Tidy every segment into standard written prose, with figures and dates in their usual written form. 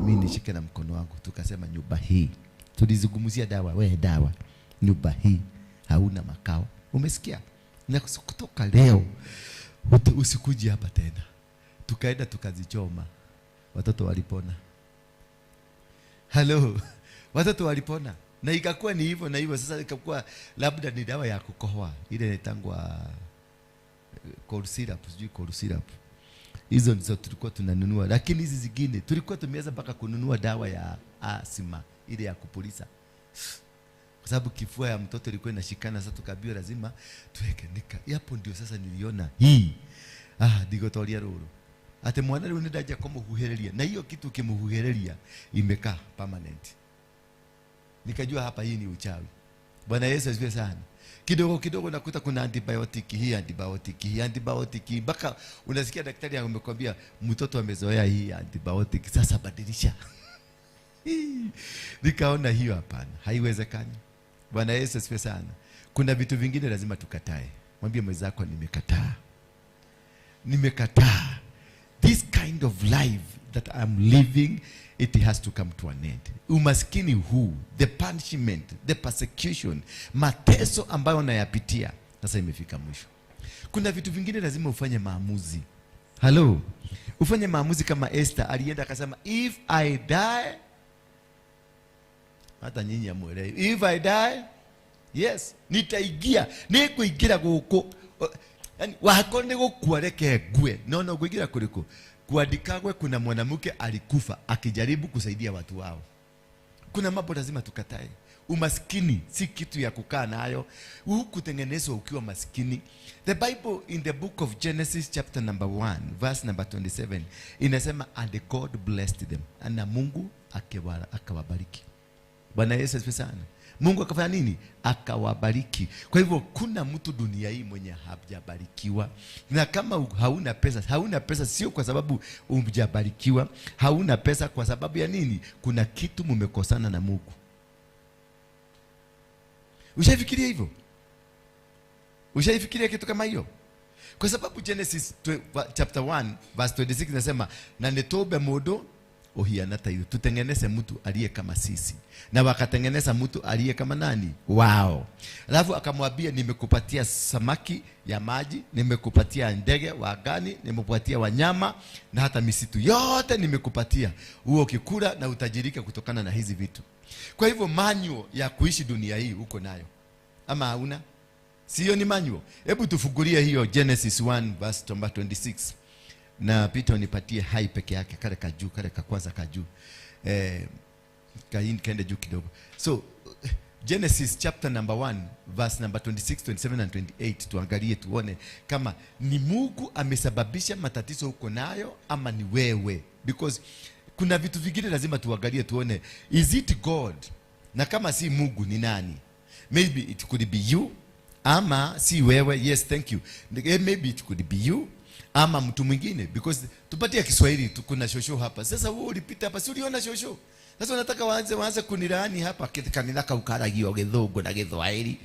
mimi nishike na mkono wangu. Tukasema nyumba hii, tulizungumzia dawa, we dawa, nyumba hii hauna makao. Umesikia? Na kutoka leo usikuje hapa tena. Tukaenda tukazichoma. Watoto walipona. Hello. Watoto walipona. Na ikakuwa ni hivyo na hivyo. Sasa ikakuwa labda ni dawa ya kukohoa. Ile inaitangwa cold syrup, sijui cold syrup. Hizo ndizo tulikuwa tunanunua. Lakini hizi zingine tulikuwa tumeanza mpaka kununua dawa ya asima, ile ya kupuliza. Kwa sababu kifua ya mtoto ilikuwa inashikana, sasa tukaambiwa lazima tuweke nika. Hapo ndio sasa niliona hii. Digotoria ruru. Ate mwana rĩu nĩndanjia kũmũhuhĩrĩria. Na hiyo kitu ukimhuhĩrĩria imekaa permanent. Nikajua hapa hii ni uchawi. Bwana Yesu asifiwe sana. Kidogo kidogo nakuta kuna antibiotic hii, antibiotic hii, antibiotic hii. Mpaka unasikia daktari amekwambia mtoto amezoea hii antibiotic, sasa badilisha. Nikaona hiyo hapana, haiwezekani. Bwana Yesu asifiwe sana. Kuna vitu vingine lazima tukatae. Mwambie mwenzako nimekataa. Nimekataa. This kind of life that I'm living, it has to come to an end. Umaskini huu, the punishment, the persecution, mateso ambayo nayapitia, sasa imefika mwisho. Kuna vitu vingine lazima ufanye maamuzi. Hello. Ufanye maamuzi kama Esther alienda akasema, if I die, hata nyinyi hamuelewi. If I die, yes, nitaingia, nikuingira guku. Yani wako ni gukua reke ngue. No, no, kuingira kuliko. Kuandikagwe kuna mwanamke alikufa akijaribu kusaidia watu wao. Kuna mambo lazima tukatae. Umaskini si kitu ya kukaa nayo. Hukutengenezwa ukiwa maskini. The Bible in the book of Genesis chapter number 1 verse number 27 inasema, and God blessed them. Na Mungu akawabariki. Bwana Yesu asifiwe sana. Mungu akafanya nini? Akawabariki. Kwa hivyo kuna mtu dunia hii mwenye hajabarikiwa. Na kama hauna pesa, hauna pesa sio kwa sababu hujabarikiwa, hauna pesa kwa sababu ya nini? Kuna kitu mumekosana na Mungu. Ushaifikiria hivyo? Ushaifikiria kitu kama hiyo? Kwa sababu Genesis chapter 1 verse 26 inasema, na nitobe mundu uhiana ta ithuĩ, tutengeneze mtu aliye kama sisi. Na wakatengeneza mtu aliye kama nani? Wao. Alafu akamwambia, nimekupatia samaki ya maji, nimekupatia ndege wa angani, nimekupatia wanyama na hata misitu yote nimekupatia. Uwe ukikula na utajirika kutokana na hizi vitu. Kwa hivyo manual ya kuishi dunia hii uko nayo. Ama hauna? Sio ni manual? Hebu tufungulie hiyo Genesis 1 verse 26. Na Peter nipatie hai peke yake, kale ka juu, kale ka kwanza ka juu. Kaende juu kidogo. So Genesis chapter number 1 verse number 26, 27 and 28, tuangalie tuone kama ni Mungu amesababisha matatizo uko nayo ama ni wewe. Because kuna vitu vingine lazima tuangalie tuone, is it God? Na kama si Mungu ni nani? Maybe it could be you ama si wewe. Yes, thank you. Maybe it could be you ama mtu mwingine, because tupatie Kiswahili, kuna shosho hapa. Sasa wewe ulipita hapa, si uliona shosho? Sasa unataka waanze kunilaani hapa, kanitha kaukaragio Githungu na Githwairi.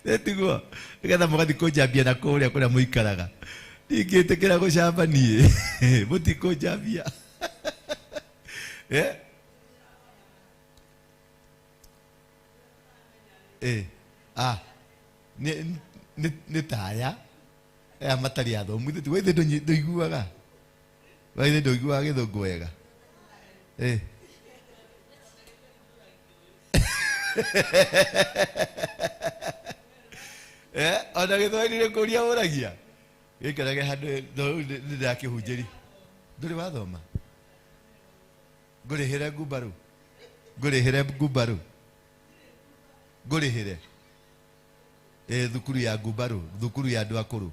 Etiguo nigetha mugathi kunjambia na kuria kuria muikaraga. Ndingĩtĩkĩra gũcamba niĩ. Mũtikũnjambia. Eh? Eh. Ah. Nĩ taya. Aya matarĩ athomu. Ithuĩ ithuĩ ndũiguaga. Ithuĩ ndũiguaga Gĩthũngũ wega. Eh. Eh, ona Gĩthwaĩri nĩ kũria ũragia. Gĩikarage handũ nĩ ndakĩhunjĩria. Ndũrĩ wathoma? Ngũrĩhĩre ngumbarũ. Ngũrĩhĩre ngumbarũ. Ngũrĩhĩre. Thukuru ya ngumbarũ, thukuru ya andũ akũrũ.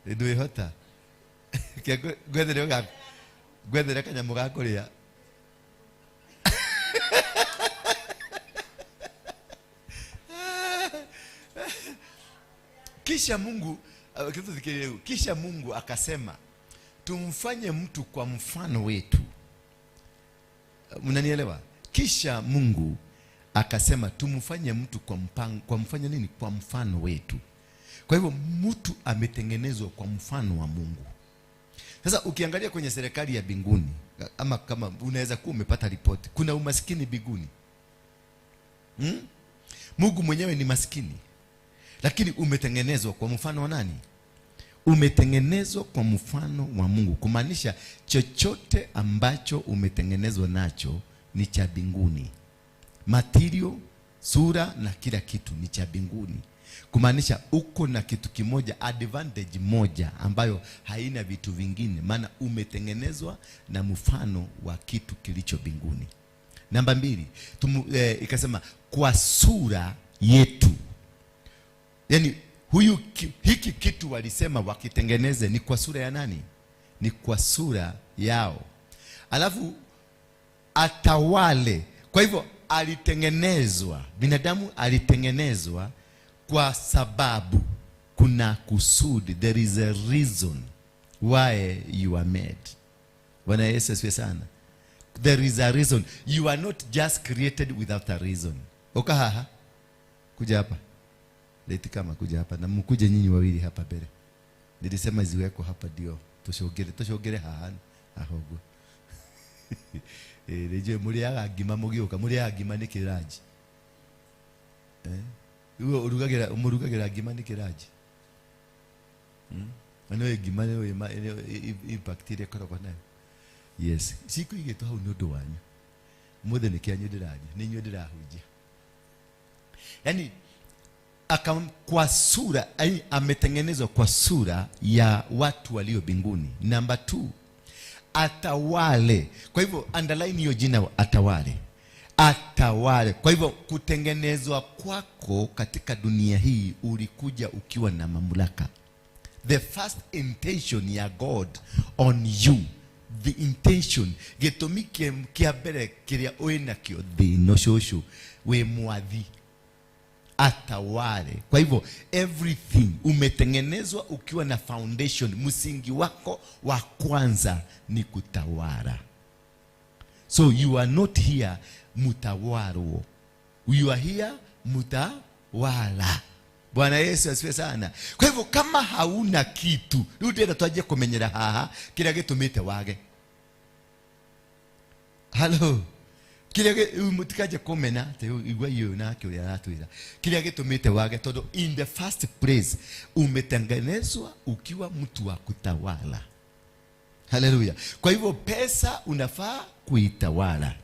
Ndwĩhota. Ngwethere kanyamũ ga kũrĩa. Kisha Mungu, kisha Mungu akasema, tumfanye mtu kwa mfano wetu. Mnanielewa? Kisha Mungu akasema tumfanye mtu kwa mpango, kwa mfanye nini? Kwa mfano wetu. Kwa hivyo mtu ametengenezwa kwa mfano wa Mungu. Sasa ukiangalia kwenye serikali ya mbinguni, ama kama unaweza kuwa umepata ripoti, kuna umaskini mbinguni. Mungu mwenyewe ni maskini. Lakini umetengenezwa kwa mfano wa nani? Umetengenezwa kwa mfano wa Mungu. Kumaanisha chochote ambacho umetengenezwa nacho ni cha mbinguni. Material, sura na kila kitu ni cha mbinguni. Kumaanisha uko na kitu kimoja, advantage moja ambayo haina vitu vingine, maana umetengenezwa na mfano wa kitu kilicho mbinguni. Namba 2, ikasema kwa sura yetu. Yaani huyu hiki kitu walisema wakitengeneze ni kwa sura ya nani? Ni kwa sura yao. Alafu atawale. Kwa hivyo alitengenezwa, binadamu alitengenezwa kwa sababu kuna kusudi. There is a reason why you are made. Bwana Yesu asifiwe sana. There is a reason. You are not just created without a reason. Okahaha. Kuja hapa. Leti kama kuja hapa. Na mkuje nyinyi wawili hapa mbele. Nilisema ziweko hapa ndio. Tushogere haha. Ahogo. Reje muriaga ngima mugiuka, muriaga ngima ni kiraji. Uo urugagira umurugagira ngima ni kiraji. Ano ngima ni impact ile koragwo nayo. Yes, siku igitwo hau ni undu wanyu. Muthe ni kianyu ndiraria, ni inyuĩ ndĩrahunjia. Yaani kwa sura, ametengenezwa kwa sura ya watu walio mbinguni. Namba 2, atawale. Kwa hivyo underline hiyo jina atawale. Atawale. Kwa hivyo kutengenezwa kwako katika dunia hii ulikuja ukiwa na mamlaka. The first intention ya God on you, the intention gĩtũmi kĩa mbere kĩrĩa wĩ nakĩo thĩ ĩno cũcũ, wĩ mwathi. Atawale. Kwa hivyo everything umetengenezwa ukiwa na foundation, msingi wako wa kwanza ni kutawala. So you are not here mutawaro. You are here mutawala. Bwana Yesu asifiwe sana. Kwa hivyo kama hauna kitu, rĩu ndĩrenda twanjie kũmenyera haha kĩrĩa gĩtũmĩte wage. Hello. Kĩrĩa mũtikaje kũmena atĩ igua iyo nake ũrĩa aratwĩra. Kĩrĩa gĩtũmĩte wage tondũ in the first place umetengenezwa ukiwa mtu wa kutawala. Haleluya. Kwa hivyo pesa unafaa kuitawala.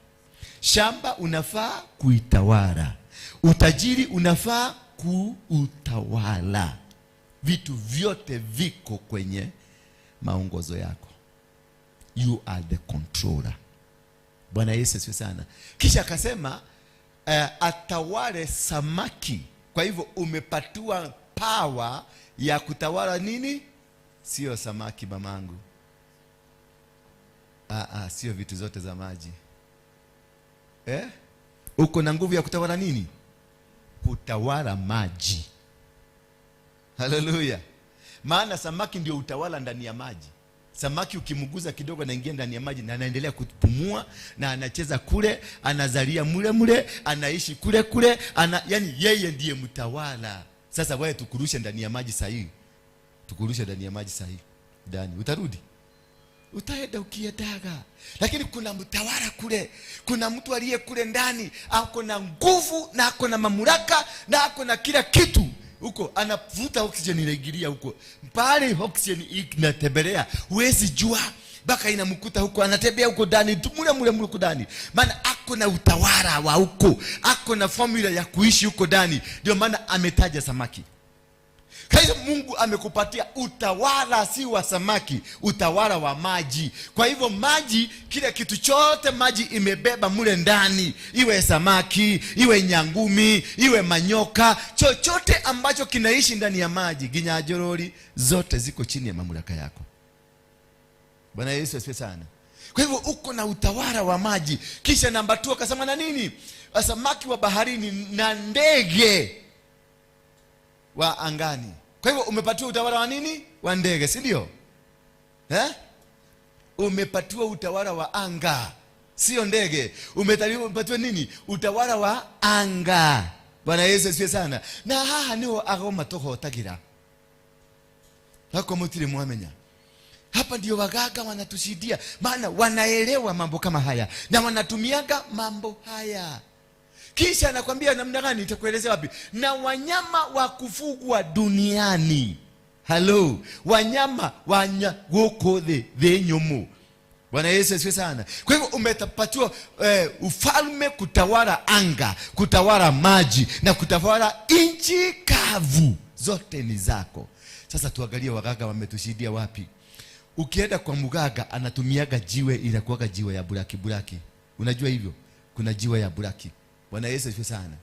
Shamba unafaa kuitawala. Utajiri unafaa kuutawala. Vitu vyote viko kwenye maongozo yako. You are the controller. Bwana Yesu asifiwe sana. Kisha akasema atawale samaki. Kwa hivyo umepatiwa power ya kutawala nini? Sio samaki mamangu. Sio vitu zote za maji. Uko na nguvu ya kutawala nini? Kutawala maji. Haleluya. Maana samaki ndio utawala ndani ya maji. Samaki ukimguza kidogo anaingia ndani ya maji na anaendelea kupumua na anacheza kule, anazalia mule mule, anaishi kule kule, yani yeye ndiye mtawala. Sasa wewe tukurushe ndani ya maji sahihi. Tukurushe ndani ya maji sahihi. Ndani utarudi. Utaenda ukiendaga. Lakini kuna mtawala kule. Kuna mtu aliye kule ndani, ako na nguvu na ako na mamlaka na ako na kila kitu. Huko anavuta oxygen inaingilia huko. Pale oxygen inatembelea, huwezi jua mpaka inamkuta huko, anatembea huko ndani, mule mule mule huko ndani. Maana ako na utawala wa huko, ako na formula ya kuishi huko ndani. Ndio maana ametaja samaki. Kwa hiyo Mungu amekupatia utawala si wa samaki, utawala wa maji. Kwa hivyo maji, kila kitu chote maji imebeba mule ndani, iwe samaki, iwe nyangumi, iwe manyoka, chochote ambacho kinaishi ndani ya maji, ginyajorori, zote ziko chini ya mamlaka yako. Bwana Yesu asifiwe sana. Kwa hivyo uko na utawala wa maji. Kisha namba 2 akasema na nini? Samaki wa baharini na ndege wa angani. Kwa hivyo umepatiwa utawala wa nini? Wa ndege, si ndio? Umepatiwa utawala wa anga, sio ndege. Umepatiwa nini? Utawala wa anga. Bwana Yesu asifiwe sana. Na haha niho agoma tohotagira. Hako mutire mwamenya. Hapa ndio waganga wanatushidia, maana wanaelewa mambo kama haya na wanatumiaga mambo haya. Kisha anakwambia namna gani, nitakuelezea wapi. Na wanyama wa kufugwa duniani. Hello, wanyama wanya gũkũ thĩ, thĩ nyũmũ. Bwana Yesu asifiwe sana. Kwa hivyo umepatiwa ufalme kutawala anga, kutawala maji na kutawala nchi kavu, zote ni zako. Sasa tuangalie waganga wametushindia wapi. Ukienda kwa mganga anatumiaga jiwe, inakuwaga jiwe ya buraki buraki. Unajua hivyo? Kuna jiwe ya buraki. Bwana Yesu asifiwe sana.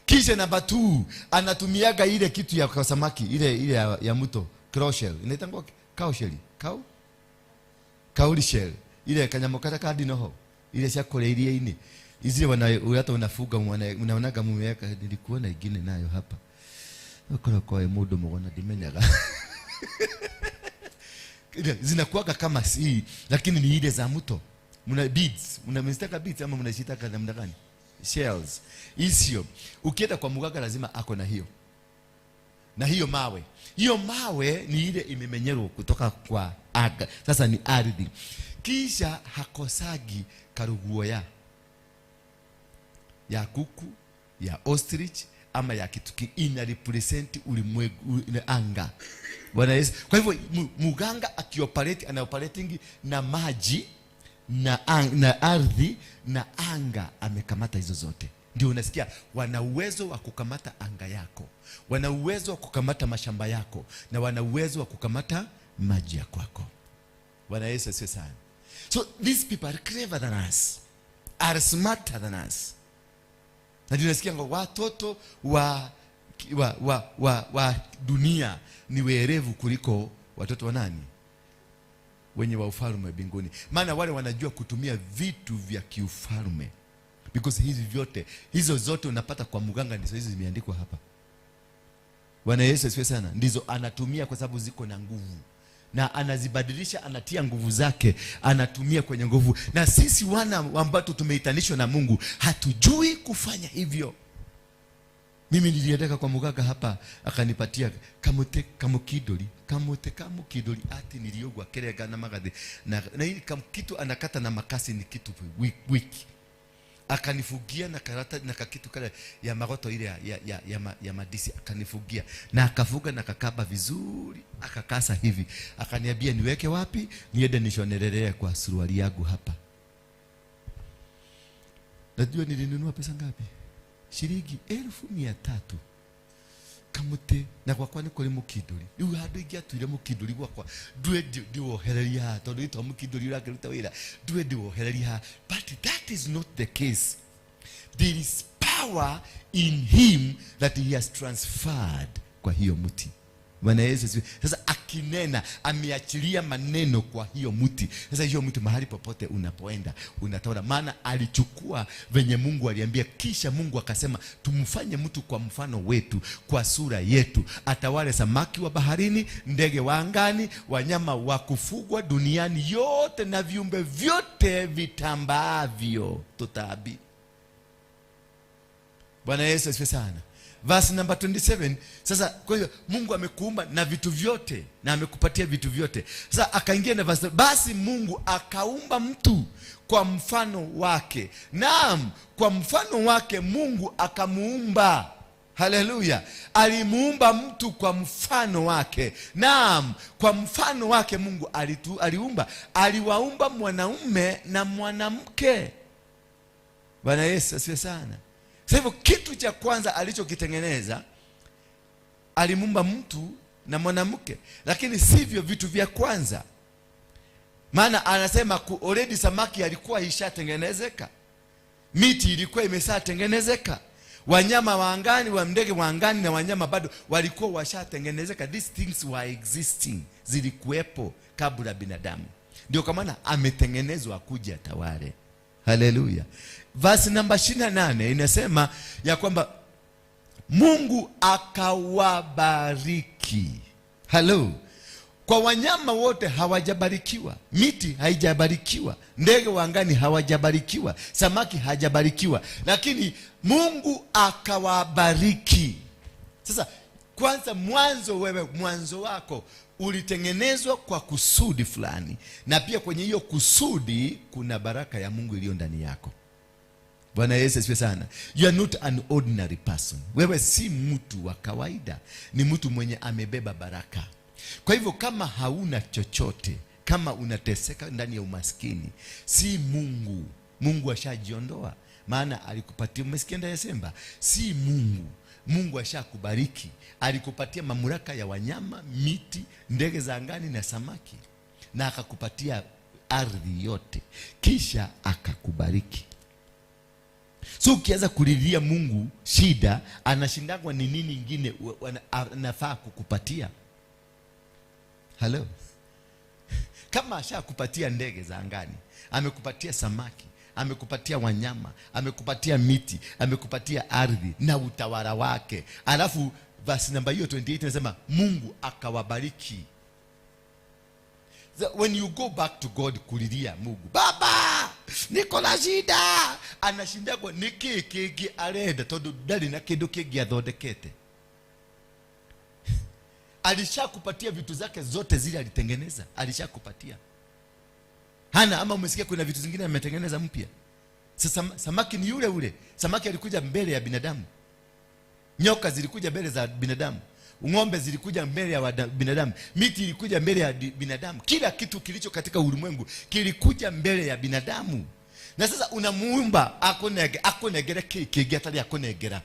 Kisha namba 2 anatumiaga ile kitu ya kwa samaki, ile ya mto, crochet. Inaitangwa cowshell. Cow? Kauri shell. Ile kanyamo kata kadi noho. Ile cia kule iria-inĩ. Izile wana hata unafuga unaonaga mumeweka, nilikuona ingine nayo hapa. Ukora kwa mundu mugona ndimenyaga. Zinakuwaga kama si, lakini ni ile za mto. Mna beads, mna mnazitaka beads ama mnazitaka namna gani? Shells. Isio. Ukienda kwa mganga lazima ako na hiyo. Na hiyo mawe. Hiyo mawe ni ile imemenyerwa kutoka kwa anga. Sasa ni ardhi. Kisha hakosagi karuguo ya kuku, ya ostrich ama ya kitu ina represent ulimwengu, anga. Bwana Yesu. Kwa hivyo muganga akioperate, ana operating na maji na ardhi na anga, amekamata hizo zote. Ndio unasikia wana uwezo wa kukamata anga yako, wana uwezo wa kukamata mashamba yako, na wana uwezo wa kukamata maji ya kwako. Bwana Yesu asifiwe sana. So these people are clever than us, are smarter than us. Na ndio unasikia ngo watoto wa dunia ni werevu kuliko watoto wa nani? Wenye wa ufalme mbinguni. Maana wale wanajua kutumia vitu vya kiufalme. Because hizi vyote, hizo zote unapata kwa mganga, ndizo hizi zimeandikwa hapa. Bwana Yesu asifiwe sana. Ndizo anatumia kwa sababu ziko na nguvu. Na anazibadilisha, anatia nguvu zake, anatumia kwenye nguvu. Na sisi wana ambao tumeitanishwa na Mungu hatujui kufanya hivyo. Mimi niliendeka kwa mganga hapa, akanipatia kamute kamukidoli, kamute kamukidoli, ati niliogwa kerega na magadhi. Na hili kitu anakata na makasi ni kitu wiki. Akanifugia na karata na kakitu kale ya magoto ile ya madisi, akanifugia na akafuga na kakaba vizuri, akakasa hivi. Akaniambia niweke wapi? Niende nishonelelea kwa suruali yangu hapa. Najua nilinunua pesa ngapi? Shilingi 300,000. Kamute na gwakwa ni kuri mukinduri. Riu handu ingiatuire mukinduri gwakwa ndue ndiwohereria, tondu ito mukinduri urakiruta wira, ndue ndiwohereria. But that is not the case. There is power in him that he has transferred kwa hiyo mti. Bwana Yesu asifiwe. Sasa akinena ameachilia maneno kwa hiyo mti. Sasa hiyo mti mahali popote unapoenda unataona, maana alichukua venye Mungu aliambia. Kisha Mungu akasema tumfanye mtu kwa mfano wetu, kwa sura yetu, atawale samaki wa baharini, ndege wa angani, wanyama wa kufugwa duniani yote, na viumbe vyote vitambaavyo tutabi. Bwana Yesu asifiwe sana. Verse number 27. Sasa kwa hiyo Mungu amekuumba na vitu vyote na amekupatia vitu vyote. Sasa akaingia na verse, basi Mungu akaumba mtu kwa mfano wake. Naam, kwa mfano wake Mungu akamuumba. Haleluya. Alimuumba mtu kwa mfano wake. Naam, kwa mfano wake Mungu aliumba. Aliwaumba mwanaume na mwanamke. Bwana Yesu asifiwe sana. Sasa hivyo kitu cha kwanza alichokitengeneza, alimuumba mtu na mwanamke, lakini sivyo vitu vya kwanza. Maana anasema already samaki alikuwa ishatengenezeka, miti ilikuwa imeshatengenezeka, wanyama wa angani, wa ndege wa angani na wanyama bado walikuwa washatengenezeka. These things were existing, zilikuwepo kabla binadamu. Ndio kwa maana ametengenezwa kuja atawale. Haleluya. Verse number 28 inasema ya kwamba Mungu akawabariki. Hello. Kwa wanyama wote hawajabarikiwa, miti haijabarikiwa, ndege wa angani hawajabarikiwa, samaki hajabarikiwa, lakini Mungu akawabariki. Sasa kwanza mwanzo, wewe mwanzo wako Ulitengenezwa kwa kusudi fulani, na pia kwenye hiyo kusudi kuna baraka ya Mungu iliyo ndani yako. Bwana Yesu asifiwe sana. You are not an ordinary person. Wewe si mtu wa kawaida, ni mtu mwenye amebeba baraka. Kwa hivyo kama hauna chochote, kama unateseka ndani ya umaskini, si Mungu. Mungu ashajiondoa, maana alikupatia. Umesikia ndani ya Semba? Si Mungu. Mungu ashakubariki, alikupatia mamlaka ya wanyama, miti, ndege za angani na samaki, na akakupatia ardhi yote, kisha akakubariki. So ukianza kulilia Mungu shida, anashindangwa ni nini ingine anafaa kukupatia. Hello? Kama ashakupatia ndege za angani, amekupatia samaki, amekupatia wanyama, amekupatia miti, amekupatia ardhi na utawala wake. Alafu verse namba hiyo 28 inasema Mungu akawabariki. When you go back to God kulilia Mungu, Baba, niko na shida, anashindagwo nĩ kĩĩ kĩngĩ arenda, tondũ ndarĩ na kĩndũ kĩngĩ athondekete. Alishakupatia vitu zake zote zile alitengeneza, alishakupatia. Hana, ama umesikia kuna vitu zingine ametengeneza mpya? Sasa samaki ni yule ule. Samaki alikuja mbele ya binadamu. Nyoka zilikuja mbele za binadamu. Ng'ombe zilikuja mbele ya binadamu. Miti ilikuja mbele ya binadamu. Kila kitu kilicho katika ulimwengu kilikuja mbele ya binadamu. Na sasa unamuumba akonegere kiki atari akonegera.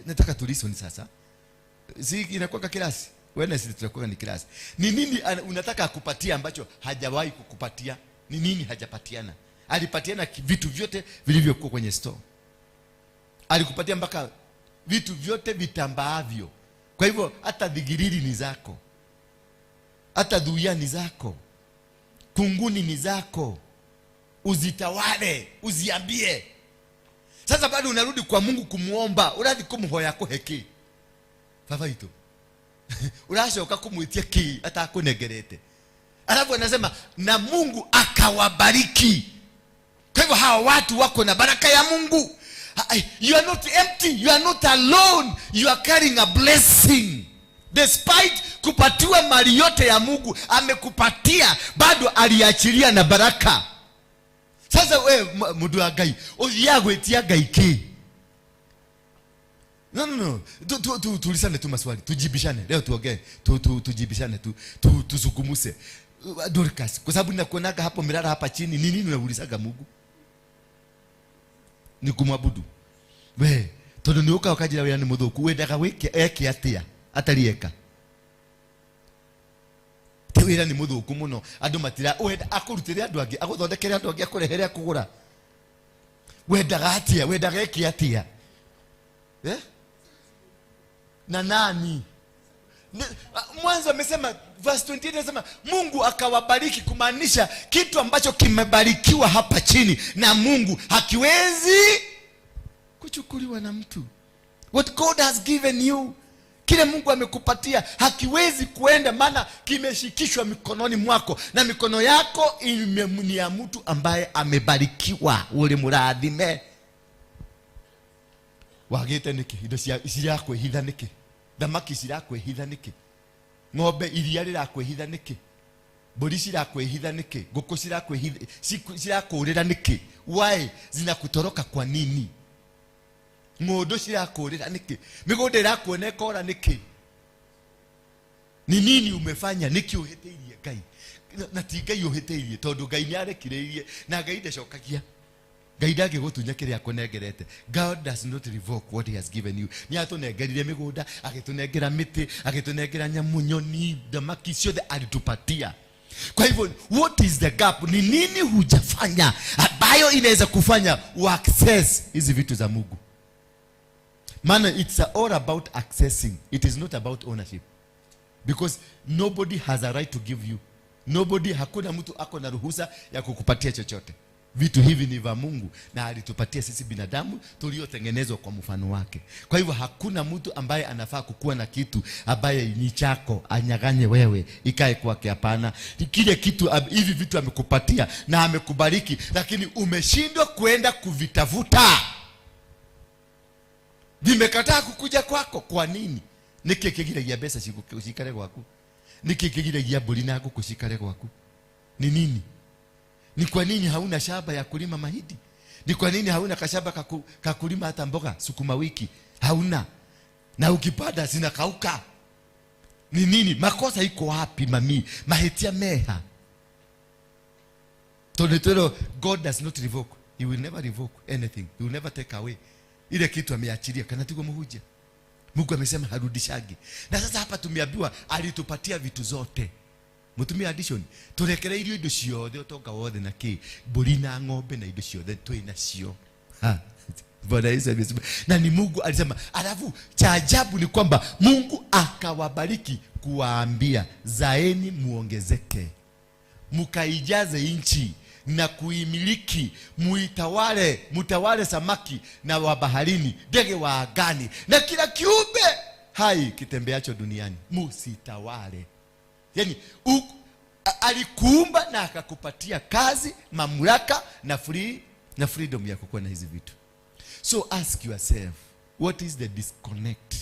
Nataka tulison sasa. Si inakuwa kirasi. Wednesday tutakuwa ni kirasi. Ni nini unataka akupatia ambacho hajawahi kukupatia? Ni nini hajapatiana? Alipatiana vitu vyote vilivyokuwa kwenye store. Alikupatia mpaka vitu vyote vitambaavyo. Kwa hivyo hata dhigiriri ni zako, hata dhuya ni zako, kunguni ni zako. Uzitawale, uziambie. Sasa bado unarudi kwa Mungu kumuomba, uradi kumuhoya kuheki. Baba ito. Urashoka kumuitia ki hata akunegerete. Alafu anasema na Mungu akawabariki. Kwa hivyo hawa watu wako na baraka ya Mungu. You are not empty, you are not alone, you are carrying a blessing. Despite kupatiwa mali yote ya Mungu amekupatia, bado aliachilia na baraka. Sasa we mundu wa Ngai, uthiaga gwitia Ngai ki? No, no, no. Tulisane tu maswali, tujibishane. Leo tuongee, tujibishane, tuzungumuse. Dorcas, kwa sababu ninakuonaga hapo mirara hapa chini, ni nini unaulizaga Mungu? Ni kumwabudu. We, tondu ni uka ukajira wira ni muthuku, wendaga wike eke atia, atari eka. Te wira ni muthuku muno, andu matira, wenda akurutire andu angi, aguthondekere andu angi, akurehere akugura. Wendaga atia, wendaga eke atia. Eh? Na nani? Mwanzo amesema verse 28 anasema Mungu akawabariki, kumaanisha kitu ambacho kimebarikiwa hapa chini na Mungu hakiwezi kuchukuliwa na mtu. What God has given you, kile Mungu amekupatia hakiwezi kuenda, maana kimeshikishwa mikononi mwako, na mikono yako ni ya mtu ambaye amebarikiwa. Ule murathime wagite niki indo cirakwĩhitha niki, thamaki cirakwĩhitha niki, ng'ombe iria rĩrakwĩhitha niki, mbũri cirakwĩhitha niki, ngũkũ cirakũrĩra niki? Why zinakutoroka kwa nini? Ng'ondu cirakũrĩra niki? Mĩgũnda ĩrakuona ĩkora niki? Ni nini umefanya? Niki ũhĩtĩirie Ngai? Na ti Ngai ũhĩtĩirie, tondũ Ngai nĩarekireirie na Ngai ndacokagia. Ngai ndangĩgũtunya kĩrĩa akũnengerete. God does not revoke what he has given you. Nĩ atũnengerire mĩgũnda, agĩtũnengera mĩtĩ, agĩtũnengera nyamũ, nyoni, thamaki, ciothe alitupatia. Kwa hivyo what is the gap? Ni nini hujafanya ambayo inaweza kufanya uaccess hizi vitu za Mungu? Maana it's all about accessing. It is not about ownership. Because nobody has a right to give you. Nobody, hakuna mtu ako na ruhusa ya kukupatia chochote. Vitu hivi ni vya Mungu na alitupatia sisi binadamu tuliotengenezwa kwa mfano wake. Kwa hivyo hakuna mtu ambaye anafaa kukua na kitu ambaye ni chako anyaganye wewe ikae kwake. Hapana. Kile kitu hivi vitu amekupatia na amekubariki, lakini umeshindwa kwenda kuvitafuta. Vimekataa kukuja kwako. Kwa nini? Nĩkĩ kĩgiragia mbeca cikare gwaku? Nĩkĩ kĩgiragia mbũri na ngũkũ cikare gwaku? Ni nini? Ni kwa nini hauna shamba ya kulima mahindi? Ni kwa nini hauna kashamba ka kulima hata mboga sukuma wiki? Hauna. Na ukipanda zinakauka. Ni nini? Makosa iko wapi mami? Mahetia meha. Tonetero, God does not revoke. He will never revoke anything. He will never take away. Ile kitu ameachilia. Kana tuko mhuja. Mungu amesema harudishagi. Na sasa hapa tumeambiwa alitupatia vitu zote. Mutumia addition. Turekereirio indo ciothe utonga wothe na ki mburi na ng'ombe na indo ciothe twina cio. Ha. Bwana Yesu amesema. Na ni Mungu alisema. Alafu cha ajabu ni kwamba Mungu akawabariki kuwaambia zaeni muongezeke, mukaijaze nchi na kuimiliki, muitawale, mutawale samaki na wa baharini, ndege wa angani na kila kiumbe hai kitembeacho duniani. Musitawale. Yani alikuumba na akakupatia kazi, mamlaka na free na freedom ya kukuwa na hizi vitu. So ask yourself, what is the disconnect?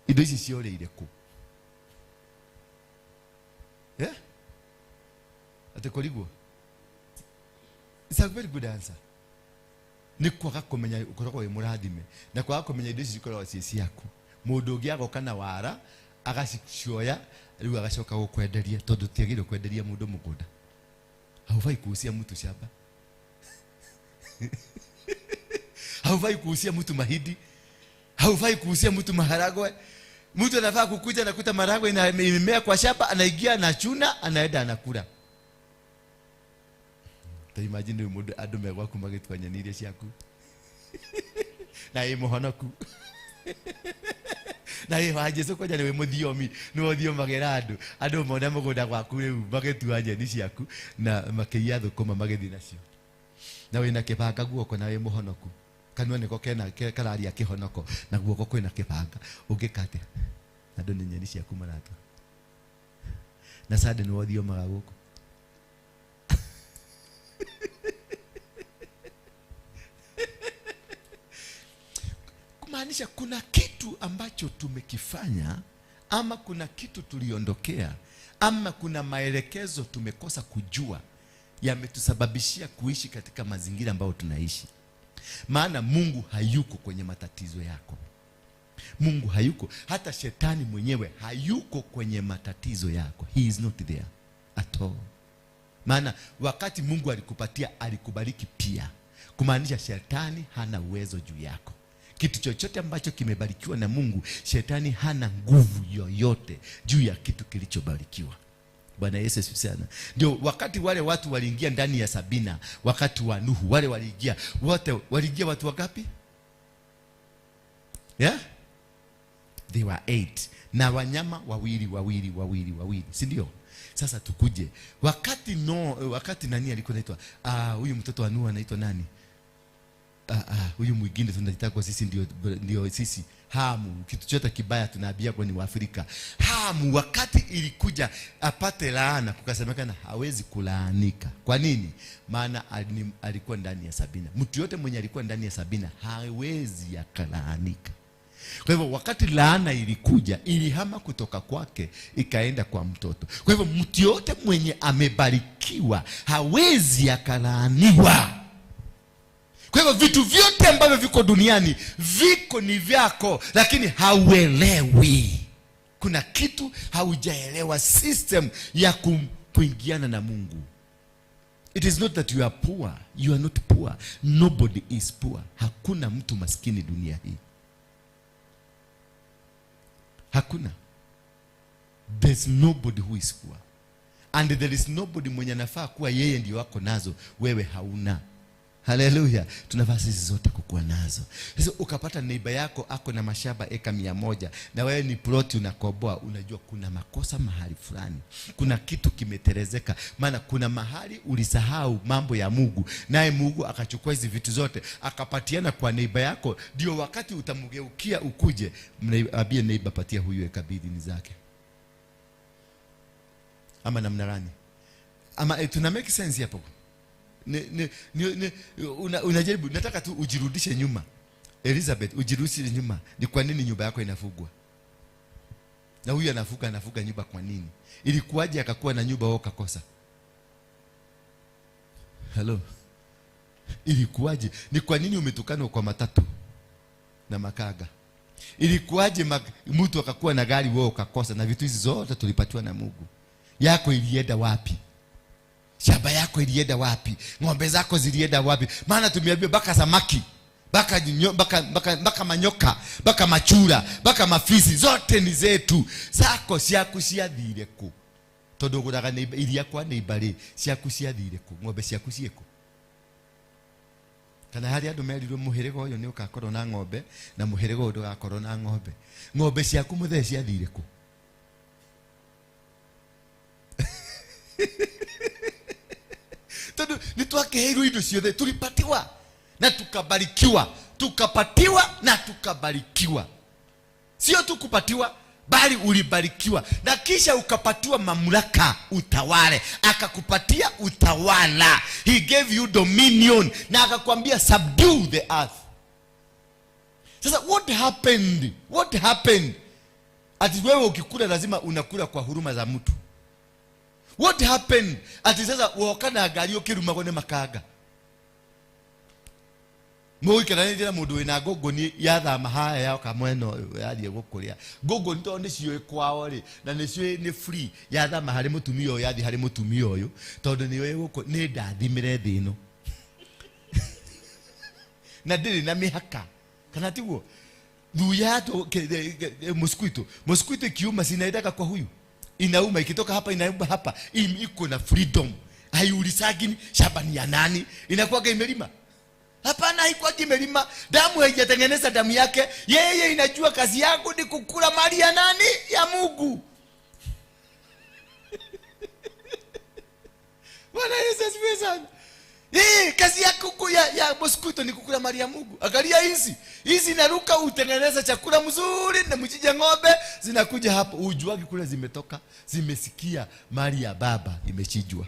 Indo ici cioreire ku? Yeah? Ate korigwo? It's a very good answer. Ni kwaga kumenya ukoragwo wi murathime na kwaga kumenya indo ici cikoragwo ciĩ ciaku. Mundu ũngĩ agoka na wara agacioya rĩu agacoka gũkwenderia, tondũ tiagĩrĩirwo kwenderia mũndũ mũgũnda. Haufai kuusia mtu shamba. Haufai kuusia mtu mahindi. Haufai kuusia mtu maharagwe. Mtu anafaa kukuja na kuta maharagwe imemea kwa shamba, anaingia anachuna, anaenda anakula. Ta imagine mundu andu me gwaku magĩtua nyeni iria ciaku. Na ĩ mũhonoku. Na ĩ wa Jesu kwanja nĩ wĩ mũthiomi, nĩ ũthiomagĩra andũ. Andũ mona mũgũnda gwaku rĩu magĩtua nyeni ciaku na makĩiya thũkũma magĩthiĩ nacio. Na wĩna kĩbanga guoko na wĩ mũhonoku. Kanua nĩko kena kararia kĩhonoko na guoko kwĩna kĩbanga. Ũngĩka atĩa? Andũ nĩ nyeni ciaku maratua. Na sande nĩ wothiomaga gũkũ. Kumaanisha kuna kitu ambacho tumekifanya, ama kuna kitu tuliondokea, ama kuna maelekezo tumekosa kujua yametusababishia kuishi katika mazingira ambayo tunaishi. Maana Mungu hayuko kwenye matatizo yako. Mungu hayuko, hata shetani mwenyewe hayuko kwenye matatizo yako. He is not there at all. Maana wakati Mungu alikupatia, alikubariki pia. Kumaanisha shetani hana uwezo juu yako. Kitu chochote ambacho kimebarikiwa na Mungu, shetani hana nguvu yoyote juu ya kitu kilichobarikiwa. Bwana Yesu asifiwe sana. Ndio wakati wale watu waliingia ndani ya Sabina, wakati wa Nuhu, wale waliingia wote, waliingia watu wangapi? Yeah? They were 8. Na wanyama wawili wawili wawili wawili, si ndio? Sasa tukuje. Wakati wakati nani alikuwa anaitwa? Huyu mtoto wa Nuhu anaitwa nani? Huyu mwingine tunaitwa sisi, ndio sisi Hamu. Kitu chote kibaya tunaambia kwa ni Waafrika. Hamu wakati ilikuja apate laana, kukasemekana hawezi kulaanika. Kwa nini? Maana alikuwa ndani ya Sabina. Mtu yote mwenye alikuwa ndani ya Sabina hawezi akalaanika. Kwa hivyo wakati laana ilikuja, ilihama kutoka kwake ikaenda kwa mtoto. Kwa hivyo mtu yote mwenye amebarikiwa hawezi akalaaniwa. Kwa hivyo vitu vyote ambavyo viko duniani viko ni vyako, lakini hauelewi. Kuna kitu haujaelewa, system ya kuingiana na Mungu. It is not that you are poor. You are not poor. Nobody is poor. Hakuna mtu maskini dunia hii. Hakuna. There's nobody who is poor. And there is nobody mwenye anafaa kuwa yeye ndio wako nazo, wewe hauna. Haleluya. Tunafaa sisi zote kukuwa nazo. Sasa ukapata neighbor yako ako na mashamba eka 100 na wewe ni plot unakoboa, unajua kuna makosa mahali fulani. Kuna kitu kimeterezeka. Maana kuna mahali ulisahau mambo ya Mungu, naye Mungu akachukua hizi vitu zote akapatiana kwa neighbor yako. Ndio wakati utamgeukia ukuje, mwambie neighbor, patia huyu eka mbili ni zake. Ama namna gani? Ama tuna make sense hapo? Unajaribu, nataka tu ujirudishe nyuma. Elizabeth, ujirudishe nyuma. Ni kwa nini nyumba yako inafugwa? Na huyu anafuga nyumba kwa nini? Ilikuwaje akakuwa na nyumba wao kakosa? Hello. Ilikuwaje? Ni kwa nini umetukanwa kwa matatu na makaga? Ilikuwaje mtu akakuwa na gari wao kakosa? Na vitu hizi zote tulipatiwa na Mungu. Yako ilienda wapi? Shamba yako ilienda wapi? Ng'ombe zako zilienda wapi? Maana tumeambiwa baka samaki, baka manyoka, baka machura, baka mafisi, zote ni zetu. Zako ciaku ciathire ku? Tondu guraga iria kwa neighbor ciaku ciathire ku? Ng'ombe ciaku ciĩkũ? Kana hari andu merirwo muhiriga uyu ni ugakorwo na ng'ombe na muhiriga uyu ndugakorwo na ng'ombe. Ng'ombe ciaku muthee ciathire ku? Tondu nitwakeheirwo indo ciothe, tulipatiwa na tukabarikiwa, tukapatiwa na tukabarikiwa. Sio tu kupatiwa, bali ulibarikiwa na kisha ukapatiwa mamlaka utawale. Akakupatia utawala. He gave you dominion na akakwambia subdue the earth. Sasa what happened? What happened? Ati wewe ukikula lazima unakula kwa huruma za mtu. What happened? Ati sasa woka na gari ukirumagwo ni makaga. Mũikaranĩtie na mũndũ wĩna ngũngũni yathama haya yoka mwena ũyũ yathiĩ gũkũrĩa. Ngũngũni tondũ nĩciũĩ kwao rĩ, na nĩciũĩ nĩ free, yathama harĩ mũtumia ũyũ yathiĩ harĩ mũtumia ũyũ tondũ nĩũĩ gũkũ nĩ ndathimĩre thĩ ĩno. Na ndĩrĩ na mĩhaka. Kana tiguo? Thuya mosquito. Mosquito ikiuma sinaendaga kwa huyu. Inauma ikitoka hapa inauma hapa. Iko na freedom. Haiulisagi shamba ni ya nani. Inakuwaga imelima. Hapana, haikuwa imelima. Damu haijatengeneza damu yake. Yeye inajua kazi yangu ni kukula mali ya nani? Ya Mungu. Bwana Yesu asifiwe sana. Kazi yako ya mosquito ni kukula mali ya Mungu. Angalia hizi. Hizi inaruka utengeneza chakula mzuri na mchinja ng'ombe zinakuja hapo. Ujuagi kule zimetoka, zimesikia mali ya baba imechinjwa.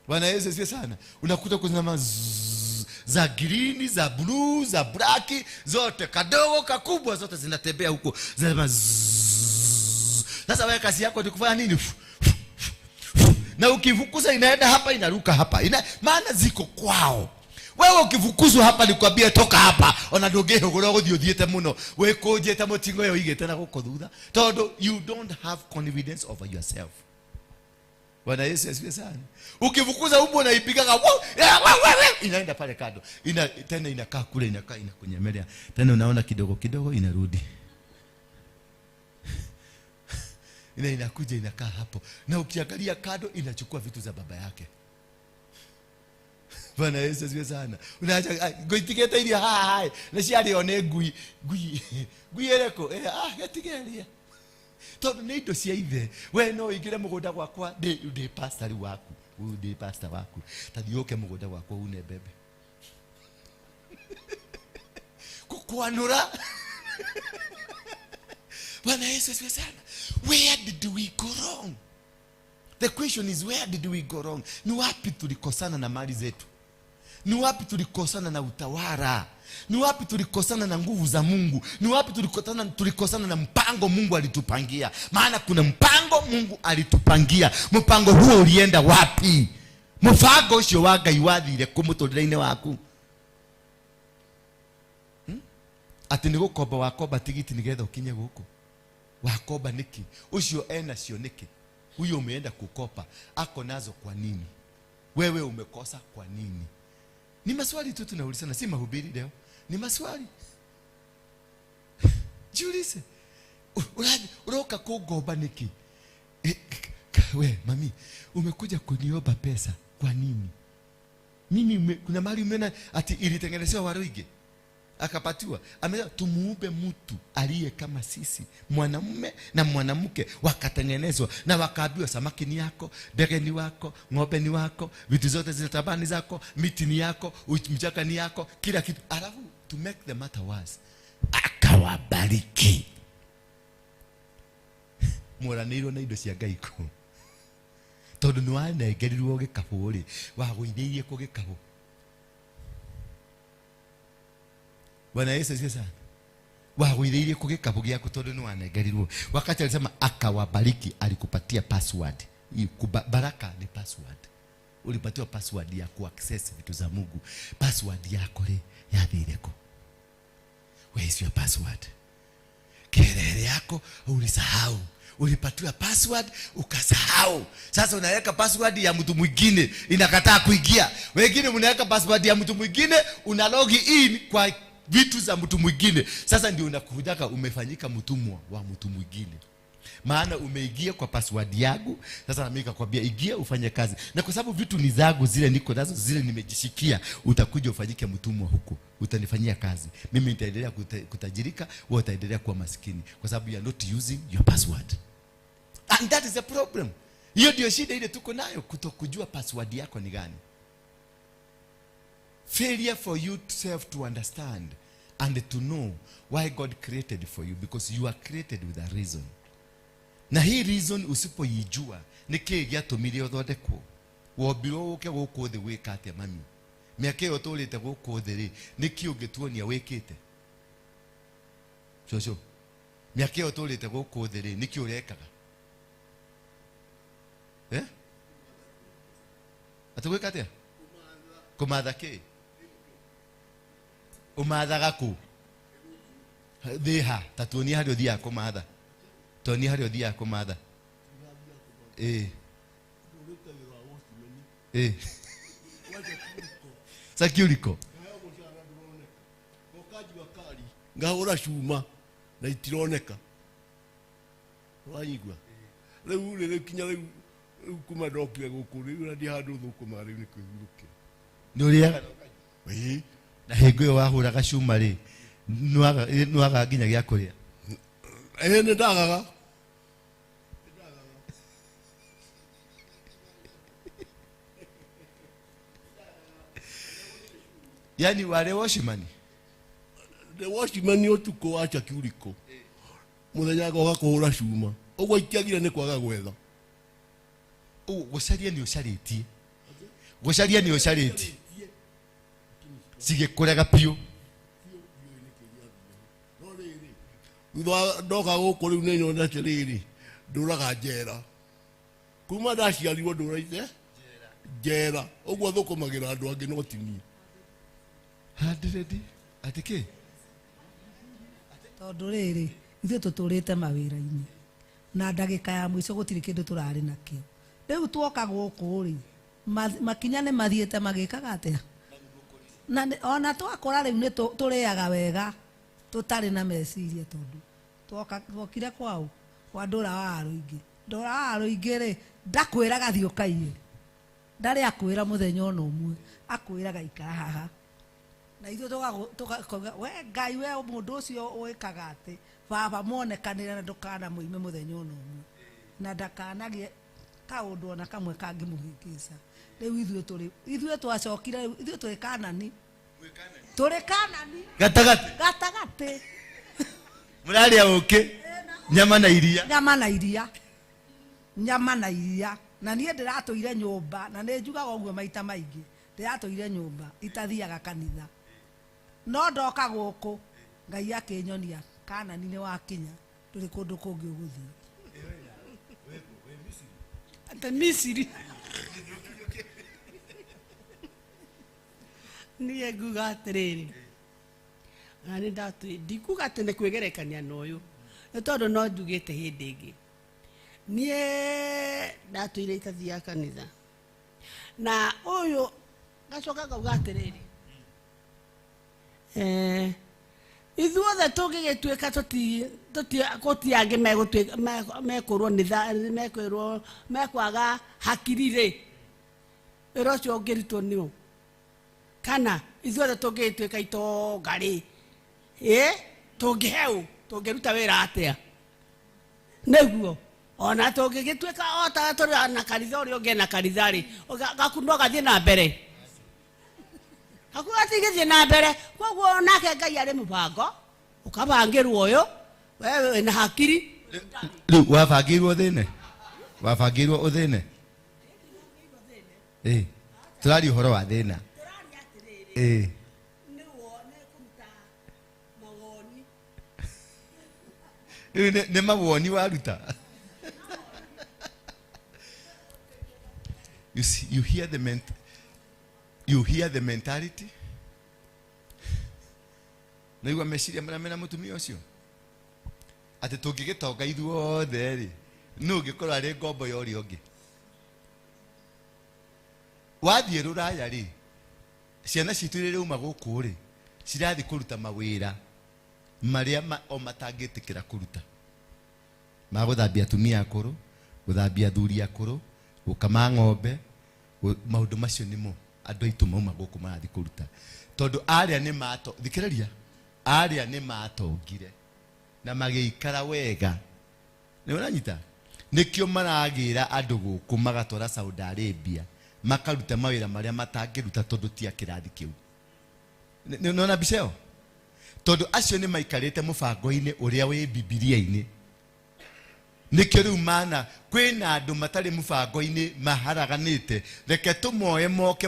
Bwana Yesu asifiwe sana. Unakuta kuna za green, za blue, za black, zote kadogo kakubwa zote zinatembea huko. Zinasema. Sasa wewe kazi yako ni kufanya nini? Na ukifukuza inaenda hapa inaruka hapa. Maana ziko kwao. Wewe ukifukuzwa hapa nikwambie toka hapa. Ona ndũngĩhũgũra ũgũthiĩ ũthiĩte mũno. Wĩkũnjĩte mũtingo ĩyo ũigĩte na gũkũ thutha. Tondũ you don't have confidence over yourself. Bwana Yesu asifiwe sana. Ukifukuza umbwa unaipigaga inaenda pale kando. Tena inakaa kule, inakaa inakunyemelea. Tena unaona kidogo kidogo inarudi. Inakuja inakaa hapo. Na ukiangalia kando inachukua vitu za baba yake. Bwana Yesu asifiwe sana. Unaacha goitigete iria hai na ciarĩo nĩ ngui. Ngui. Ngui ĩrĩkũ? Getigeria. Tondũ nĩ indo cia ithe. We no ũingĩre mũgũnda gwakwa, ndĩ pastor waku. Ũyũ ndĩ pastor waku. Ta thiĩ ũke mũgũnda gwakwa une mbembe. Kũkwanũra. Bwana Yesu asifiwe sana. Where did we go wrong? The question is, where did we go wrong? Ni wapi tulikosana na mali zetu? Ni wapi tulikosana na utawala? Ni wapi tulikosana na nguvu za Mungu? Ni wapi tulikosana na mpango Mungu alitupangia? Maana kuna mpango Mungu alitupangia. Mpango huo ulienda wapi? Mfango ucio wa Ngai wathire kũ mũtũrĩre-inĩ waku? Atĩ nĩ gũkomba wakomba tigiti nĩgetha ũkinye gũkũ. Wakomba nĩkĩ? Ucio enacio nĩkĩ? Huyo umeenda kukopa ako nazo kwa nini? Wewe umekosa kwa nini? Ni maswali tu tunaulizana, si mahubiri leo. Ni maswali. Jiulize. Uroka kugomba niki? We, mami, umekuja kuniomba pesa kwa nini? Mimi kuna mali umeona ati ilitengenezewa Waruige. Akapatiwa. Amesema tumuumbe mtu aliye kama sisi, mwanamume na mwanamke wakatengenezwa na wakaambiwa samaki ni yako, ndege ni wako, ng'ombe ni wako, vitu zote zinatabani zako, miti ni yako, mchanga ni yako, kila kitu. Alafu to make the matter worse, akawabariki. Mwaranĩirwo na indo cia Ngai kũ? Tondũ nĩ wanengerirwo gĩkabũ rĩ, wagũithĩirie kũ gĩkabũ? Bwana Yesu asifiwe sana. Wagwithĩirie kũ gĩkabũ gĩaku tondũ nĩ wanengerirwo. Wakati alisema akawabariki, alikupatia password. Baraka ni password. Ulipatiwa password ya kuaccess vitu za Mungu. Password yako rĩ yathire kũ? Where is your password? Kelele yako ulisahau. Ulipatiwa password ukasahau. Sasa unaweka password ya mtu mwingine inakataa kuingia. Wengine mnaweka password ya mtu mwingine, una log in kwa vitu za mtu mwingine. Sasa ndio unakujaka umefanyika mtumwa wa mtu mwingine. Maana umeingia kwa password yangu. Sasa na mimi nikakwambia ingia ufanye kazi. Na kwa sababu vitu ni zangu zile niko nazo, zile nimejishikia, utakuja ufanyike mtumwa huko. Utanifanyia kazi. Mimi nitaendelea kutajirika, wewe utaendelea kuwa maskini kwa sababu you are not using your password. And that is a problem. Hiyo ndio shida ile tuko nayo, kutokujua password yako ni gani. Failure for you self to understand and to know why God created for you, because you are created with a reason. Na hii reason usipoijua nĩ kĩĩ gĩatũmire ũthondekwo. Wombirwo ũke gũkũ thĩ gwĩka atĩa mami? Mĩaka ĩyo ũtũrĩte gũkũ thĩ rĩ, nĩ kĩĩ ũngĩtuonia wĩkĩte? Cũcũ, mĩaka ĩyo ũtũrĩte gũkũ thĩ rĩ, nĩ kĩĩ ũrekaga? Eh? Atĩ gwĩka atĩa? Kũmatha kĩ? Ũmathaga kũ? Thĩ ha? Ta tuonie harĩa ũthiaga kũmatha. Tuonie harĩa ũthiaga kũmatha. Security. Ngahũra cuma na itironeka. Wanyigua. Rĩu rĩ kinya rĩu kuma ndokire gũkũ rĩu na ndi handũ thũkũma rĩu nĩ kwĩhurũkĩra. Nĩ ũrĩaga? Ĩĩ. Na hingo ĩyo wahũraga cuma rĩ, nĩwaga nginya gĩa kũrĩa? Ĩĩ, nĩ ndagaga. Yaani wale watchman? The watchman ũtukũ wa security. Mũthenya ngoka kũhũra cuma. Ũguo itiagire nĩ kwaga gwetha. Gũcaria nĩ ũcarĩtie. Gũcaria nĩ ũcarĩtie. Cigĩkũrega biũ. Thutha ndoka gũkũ rĩu nĩ nyona atĩrĩrĩ, ndũraga njera. Kuma ndaciarirwo ndũraite njera. Ũguo thũkũmagĩra andũ angĩ no ti niĩ. Hundred atĩ kĩ? Tondũ rĩrĩ, ithuĩ tũtũrĩte mawĩra-inĩ na ndagĩka ya mũico gũtirĩ kĩndũ tũrarĩ nakĩo. Rĩu tuoka gũkũ rĩ, makinya nĩ mathiĩte magĩkaga atĩa? Na ona twakũra rĩu nĩ tũrĩaga wega tũtarĩ na meciria tondũ tuokire kwao kwa Ndũra wa Rũingĩ. Ndũra wa Rũingĩ rĩ, ndakwĩraga thiĩ ũkaiye. Ndarĩ akwĩra mũthenya ona ũmwe, akwĩraga ikara haha. Na ithuĩ tũgakauga, we Ngai, we mũndũ ũcio wĩkaga atĩ baba muonekanĩre na ndũkanamũime mũthenya ona ũmwe, na ndakanagĩe kaũndũ ona kamwe kangĩmũhĩngĩca. Rĩu ithuĩ twacokire, rĩu ithuĩ tũrĩ Kanani. Tũrĩ Kanani. Gatagatĩ. Gatagatĩ. Mũrarĩa ũkĩ, nyama na iria. Nyama na iria. Nyama na iria. Na niĩ ndĩratũire nyũmba, na nĩ njugaga ũguo maita maingĩ. Ndĩratũire nyũmba, itathiaga kanitha. No ndoka gũkũ, Ngai akĩnyonia Kanani nĩ wakinya, ndũrĩ kũndũ kũngĩ ũgũthiĩ. Ate Misiri. Niĩ nguga atĩrĩrĩ, na nĩ ndatũ ndikuga atĩ nĩ kwĩgerekania na ũyũ, nĩ tondũ no njugĩte hĩndĩ ĩngĩ. Niĩ ndatũire itathiaga kanitha, na ũyũ ngacoka ngauga atĩrĩrĩ, ithuothe tũngĩgĩtuĩka gũtirĩ angĩ mekũrwo nĩ mekwĩrwo mekwaga hakiri rĩ, wĩra ũcio ũngĩrutwo nĩ ũ? Kana ithuothe tũngĩgĩtuĩka itonga rĩ, tũngĩhe ũ? Tũngĩruta wĩra atĩa? Nĩguo ona tũngĩgĩtuĩka o ta tũrĩ na kanitha ũrĩa ũngĩ na kanitha rĩ, gaku no gathiĩ na mbere. Gaku gatigĩthiĩ na mbere. Koguo nake Ngai arĩ mũbango, ũkabangĩrwo ũyũ, we wĩna hakiri. Rĩu wabangĩirwo ũthĩne? Wabangĩirwo ũthĩne? Tũraria ũhoro wa thĩna. Nĩ kũruta mawoni. Rĩu nĩ mawoni waruta. You see, you hear the mentality. Naigua meciria marĩa mena mũtumia ũcio atĩ tũngĩgĩtonga ithuothe rĩ, nũ ũngĩkorwo arĩ ngombo ya ũrĩa ũngĩ? Wathiĩ rũraya rĩ, ciana citũ iria irauma gũkũ rĩ, cirathiĩ kũruta mawĩra marĩa o matangĩtĩkĩra kũruta, ma gũthambia atumia akũrũ, gũthambia athuri akũrũ, gũkama ng'ombe, maũndũ macio nĩmo andũ aitũ mauma gũkũ marathiĩ kũruta, tondũ arĩa nĩ mato, thikĩrĩria, arĩa nĩ matongire na magĩikara wega. Nĩ ũranyita? Nĩkĩo maragĩra andũ gũkũ magatwara Saudi Arabia makaruta mawĩra marĩa matangĩruta tondũ ti a kĩrathi kĩu. Nĩ ũrona mbica ĩyo? Tondũ acio nĩ maikarĩte mũbango-inĩ ũrĩa wĩ Bibilia-inĩ. Nĩkĩo rĩu mana kwĩna andũ matarĩ mũbango-inĩ maharaganĩte, reke tũmoe moke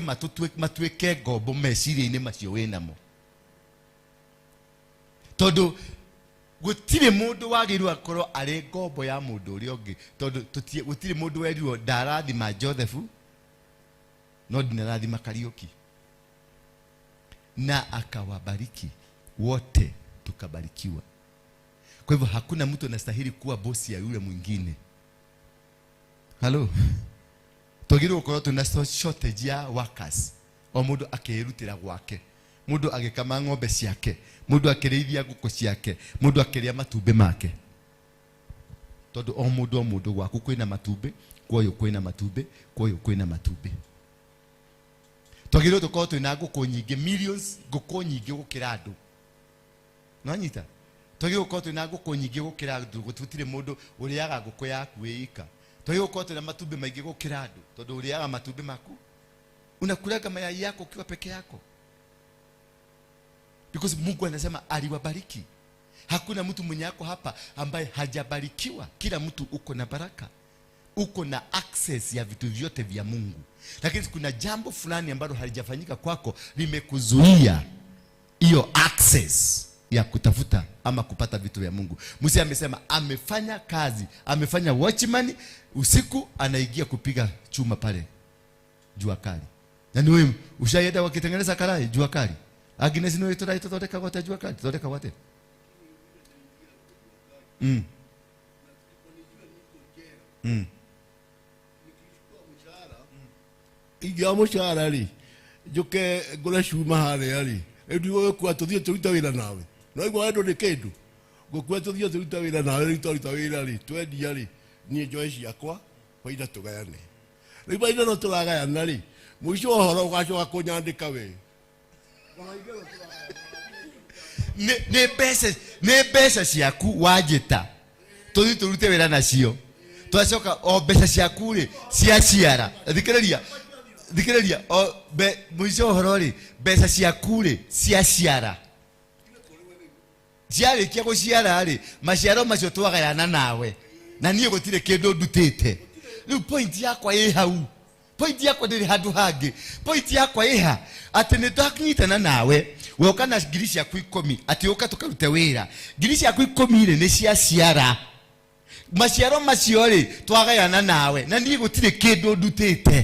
matuĩke ngombo meciria-inĩ macio wĩnamo. Tondũ gũtirĩ mũndũ wagĩrĩirwo akorwo arĩ ngombo ya mũndũ ũrĩa ũngĩ, tondũ gũtirĩ mũndũ werirwo ndarathima Joseph no ndinarathima Kariũki. Na akawabariki wote tukabarikiwa. Kwa hivyo hakuna mtu anastahili kuwa bosi ya yule mwingine. Halo? Twagĩrĩirwo gũkorwo twĩna shortage ya workers. O mũndũ akĩĩrutĩra gwake, mũndũ agĩkama ng'ombe ciake, mũndũ akĩrĩithia ngũkũ ciake, mũndũ akĩrĩa matumbĩ make. Tondũ o mũndũ o mũndũ gwaku kwĩna matumbĩ, kwa ũyũ kwĩna matumbĩ, kwa ũyũ kwĩna matumbĩ. Twagĩrĩirwo tũkorwo twĩna ngũkũ nyingĩ, millions ngũkũ nyingĩ gũkĩra andũ. Nĩwanyita? Twagĩrĩirwo gũkorwo twĩna ngũkũ nyingĩ gũkĩra andũ, gũtirĩ mũndũ ũrĩaga ngũkũ yaku wĩ ika. Twagĩrĩirwo gũkorwo twĩna matumbĩ maingĩ gũkĩra andũ, tondũ ũrĩaga matumbĩ maku. Unakulaga mayai yako ukiwa peke yako. Because Mungu anasema aliwabariki. Hakuna mtu mwenye ako hapa ambaye hajabarikiwa. Kila mtu uko na baraka. Uko na access ya vitu vyote vya Mungu. Lakini kuna jambo fulani ambalo halijafanyika kwako limekuzuia hiyo access ya kutafuta ama kupata vitu vya Mungu. Musa amesema amefanya kazi, amefanya watchman usiku, anaingia kupiga chuma pale jua kali. Na ni wewe ushaenda wakitengeneza karai jua kali. Agnes ni wewe tutathondeka gwate jua kali, tutathondeka gwate. Ingĩoya mũcara rĩ, njũke ngũre cuma harĩa rĩ, rĩu ndigũgĩkua tũthiĩ tũrute wĩra nawe. No igua wendwo nĩ kĩndũ. Ngũkua tũthiĩ tũrute wĩra nawe, rĩu twaruta wĩra rĩ, twendia rĩ, niĩ njoe ciakwa, baida tũgayane. Rĩu baida no tũragayana rĩ, mũico wa ũhoro ũgacoka kũnyandĩka we. Nĩ mbeca ciaku wanjĩta tũthiĩ tũrute wĩra nacio, twacoka o mbeca ciaku rĩ ciaciara. Thikĩrĩria, thikĩrĩria, o mũico wa ũhoro rĩ, mbeca ciaku rĩ ciaciara, ciarĩkia gũciara rĩ, maciaro macio twagayana nawe na niĩ gũtirĩ kĩndũ ndutĩte. Rĩu point yakwa ĩ hau, point yakwa ndĩrĩ handũ hangĩ. Point yakwa ĩ ha atĩ nĩ twanyitana nawe, woka na ngiri ciaku 10, atĩ ũka tũkarute wĩra. Ngiri ciaku 10 rĩ nĩ ciaciara, maciaro macio rĩ twagayana nawe na niĩ gũtirĩ kĩndũ ndutĩte.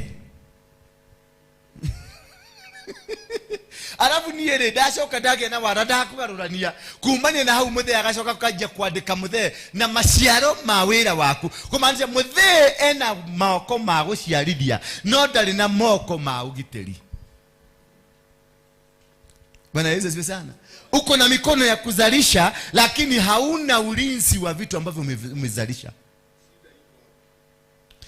Arabu niĩ rĩ ndacoka ndagĩa na wara ndakũgarũrania kumania na hau mũthee agacoka kanjia kwandĩka mũthee na maciaro ma wĩra waku, kũmaanisha mũthee ena moko ma gũciarithia no ndarĩ na moko ma ũgitĩri. Bwana Yesu asifiwe sana. Uko na mikono ya kuzalisha lakini hauna ulinzi wa vitu ambavyo umezalisha.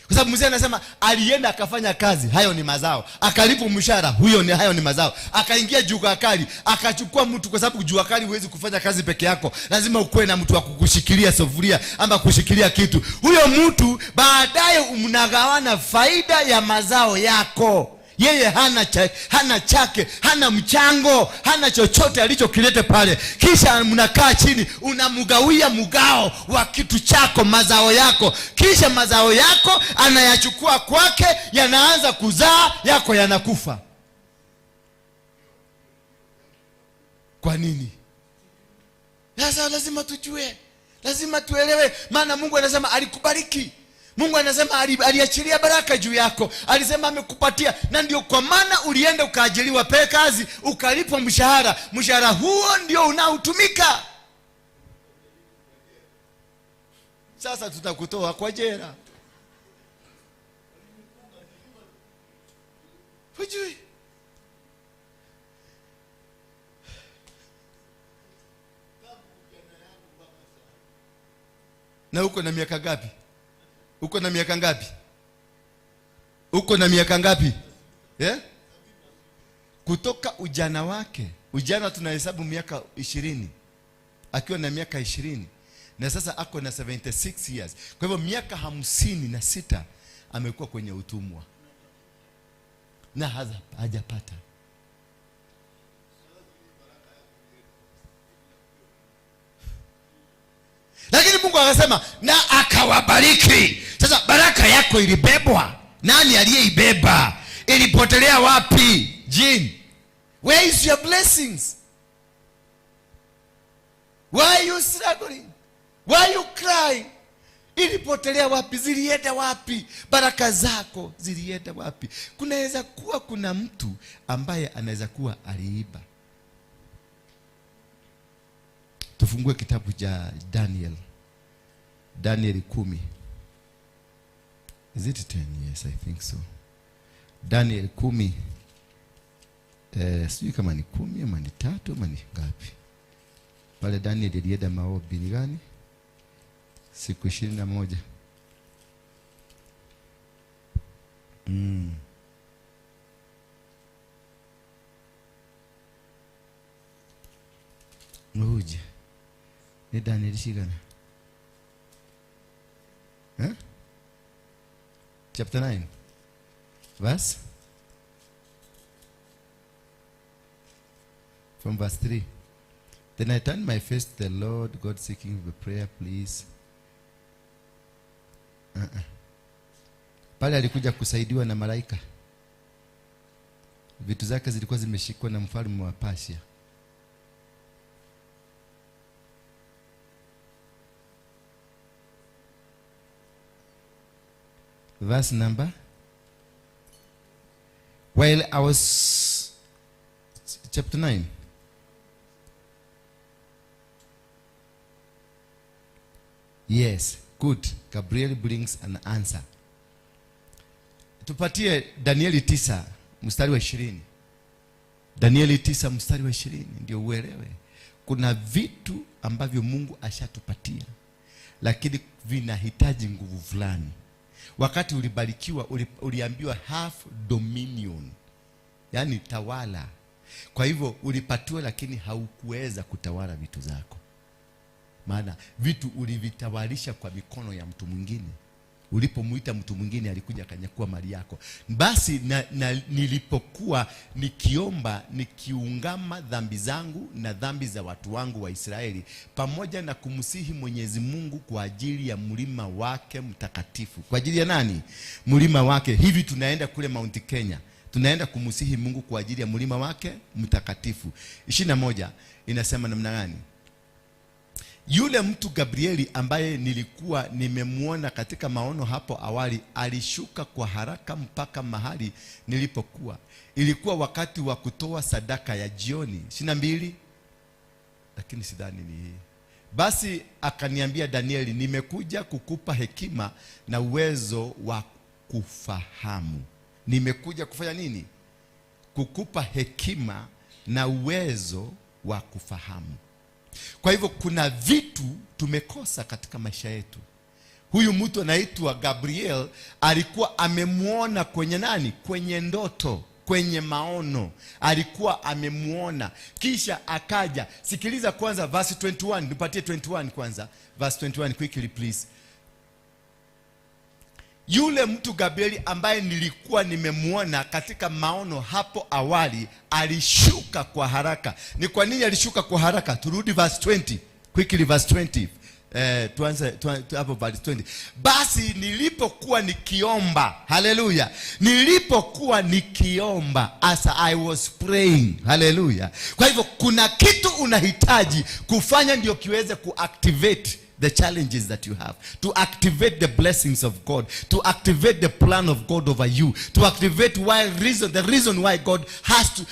Kwa sababu mzee anasema alienda akafanya kazi, hayo ni mazao. Akalipwa mshahara, huyo ni hayo ni mazao. Akaingia jua kali, akachukua mtu, kwa sababu jua kali huwezi kufanya kazi peke yako. Lazima ukuwe na mtu wa kukushikilia sufuria ama kushikilia kitu. Huyo mtu baadaye mnagawana faida ya mazao yako. Yeye hana chake, hana mchango, hana chochote alichokileta pale. Kisha mnakaa chini, unamgawia mgao wa kitu chako, mazao yako. Kisha mazao yako anayachukua kwake, yanaanza kuzaa, yako yanakufa. Kwa nini? Sasa lazima tujue. Lazima tuelewe, maana Mungu anasema alikubariki. Mungu anasema aliachilia baraka juu yako, alisema amekupatia, na ndio kwa maana ulienda ukaajiriwa pe kazi, ukalipwa mshahara. Mshahara huo ndio unaotumika. Sasa tutakutoa kwa jela. Hujui. Na uko na miaka ngapi? Uko na miaka ngapi? Uko na miaka ngapi? Yeah? Kutoka ujana wake, ujana tunahesabu miaka 20. Akiwa na miaka 20. Na sasa ako na 76 years. Kwa hivyo miaka 56 amekuwa kwenye utumwa. Na hajapata. Lakini Mungu akasema na akawabariki. Sasa baraka yako ilibebwa. Nani aliyeibeba? Ilipotelea wapi? Jean, where is your blessings? Why are you struggling? Why are you crying? Ilipotelea wapi? Zilienda wapi? Baraka zako zilienda wapi? Kunaweza kuwa kuna mtu ambaye anaweza kuwa aliiba. Tufungue kitabu cha Daniel. Daniel 10. Is it 10? Yes, I think so. Daniel 10. Sijui kama ni 10 ama ni 3 ama ni ngapi. Pale Daniel alienda maombi ni gani? Siku 21. Ngoja. Ni Daniel shigana. Chapter 9. Verse? From verse 3. Then I turned my face to the Lord God, seeking the prayer, please. Pale alikuja kusaidiwa na malaika. Vitu zake zilikuwa zimeshikwa na mfalme wa Persia. Verse number. While I was, chapter 9. Yes, good. Gabriel brings an answer. Tupatie Danieli 9 mstari wa 20. Danieli 9 mstari wa 20 ndio uelewe. Kuna vitu ambavyo Mungu ashatupatia, lakini vinahitaji nguvu fulani. Wakati ulibarikiwa, uliambiwa have dominion, yani tawala. Kwa hivyo ulipatiwa, lakini haukuweza kutawala vitu zako. Maana vitu ulivitawalisha kwa mikono ya mtu mwingine. Ulipomuita mtu mwingine alikuja akanyakua mali yako. Basi na nilipokuwa nikiomba, nikiungama dhambi zangu na dhambi za watu wangu wa Israeli, pamoja na kumsihi Mwenyezi Mungu kwa ajili ya mlima wake mtakatifu. Kwa ajili ya nani? Mlima wake. Hivi tunaenda kule Mount Kenya. Tunaenda kumsihi Mungu kwa ajili ya mlima wake mtakatifu. 21 inasema namna gani? Yule mtu Gabrieli ambaye nilikuwa nimemuona katika maono hapo awali alishuka kwa haraka mpaka mahali nilipokuwa. Ilikuwa wakati wa kutoa sadaka ya jioni. 22. Lakini sidhani ni hii. Basi akaniambia, Danieli, nimekuja kukupa hekima na uwezo wa kufahamu. Nimekuja kufanya nini? Kukupa hekima na uwezo wa kufahamu. Kwa hivyo kuna vitu tumekosa katika maisha yetu. Huyu mtu anaitwa Gabriel alikuwa amemuona kwenye nani? Kwenye ndoto, kwenye maono. Alikuwa amemuona. Kisha akaja. Sikiliza kwanza verse 21. Nipatie 21 kwanza. Verse 21 quickly please. Yule mtu Gabrieli ambaye nilikuwa nimemuona katika maono hapo awali alishuka kwa haraka. Ni kwa nini alishuka kwa haraka? Turudi verse 20. Quickly verse 20. Tuanze hapo verse 20. Basi nilipokuwa nikiomba, haleluya. Nilipokuwa nikiomba, as I was praying, haleluya. Kwa hivyo kuna kitu unahitaji kufanya ndio kiweze kuactivate the challenges that you have, to activate the blessings of God, to activate the plan of God over you, to activate why reason, the reason why God has to.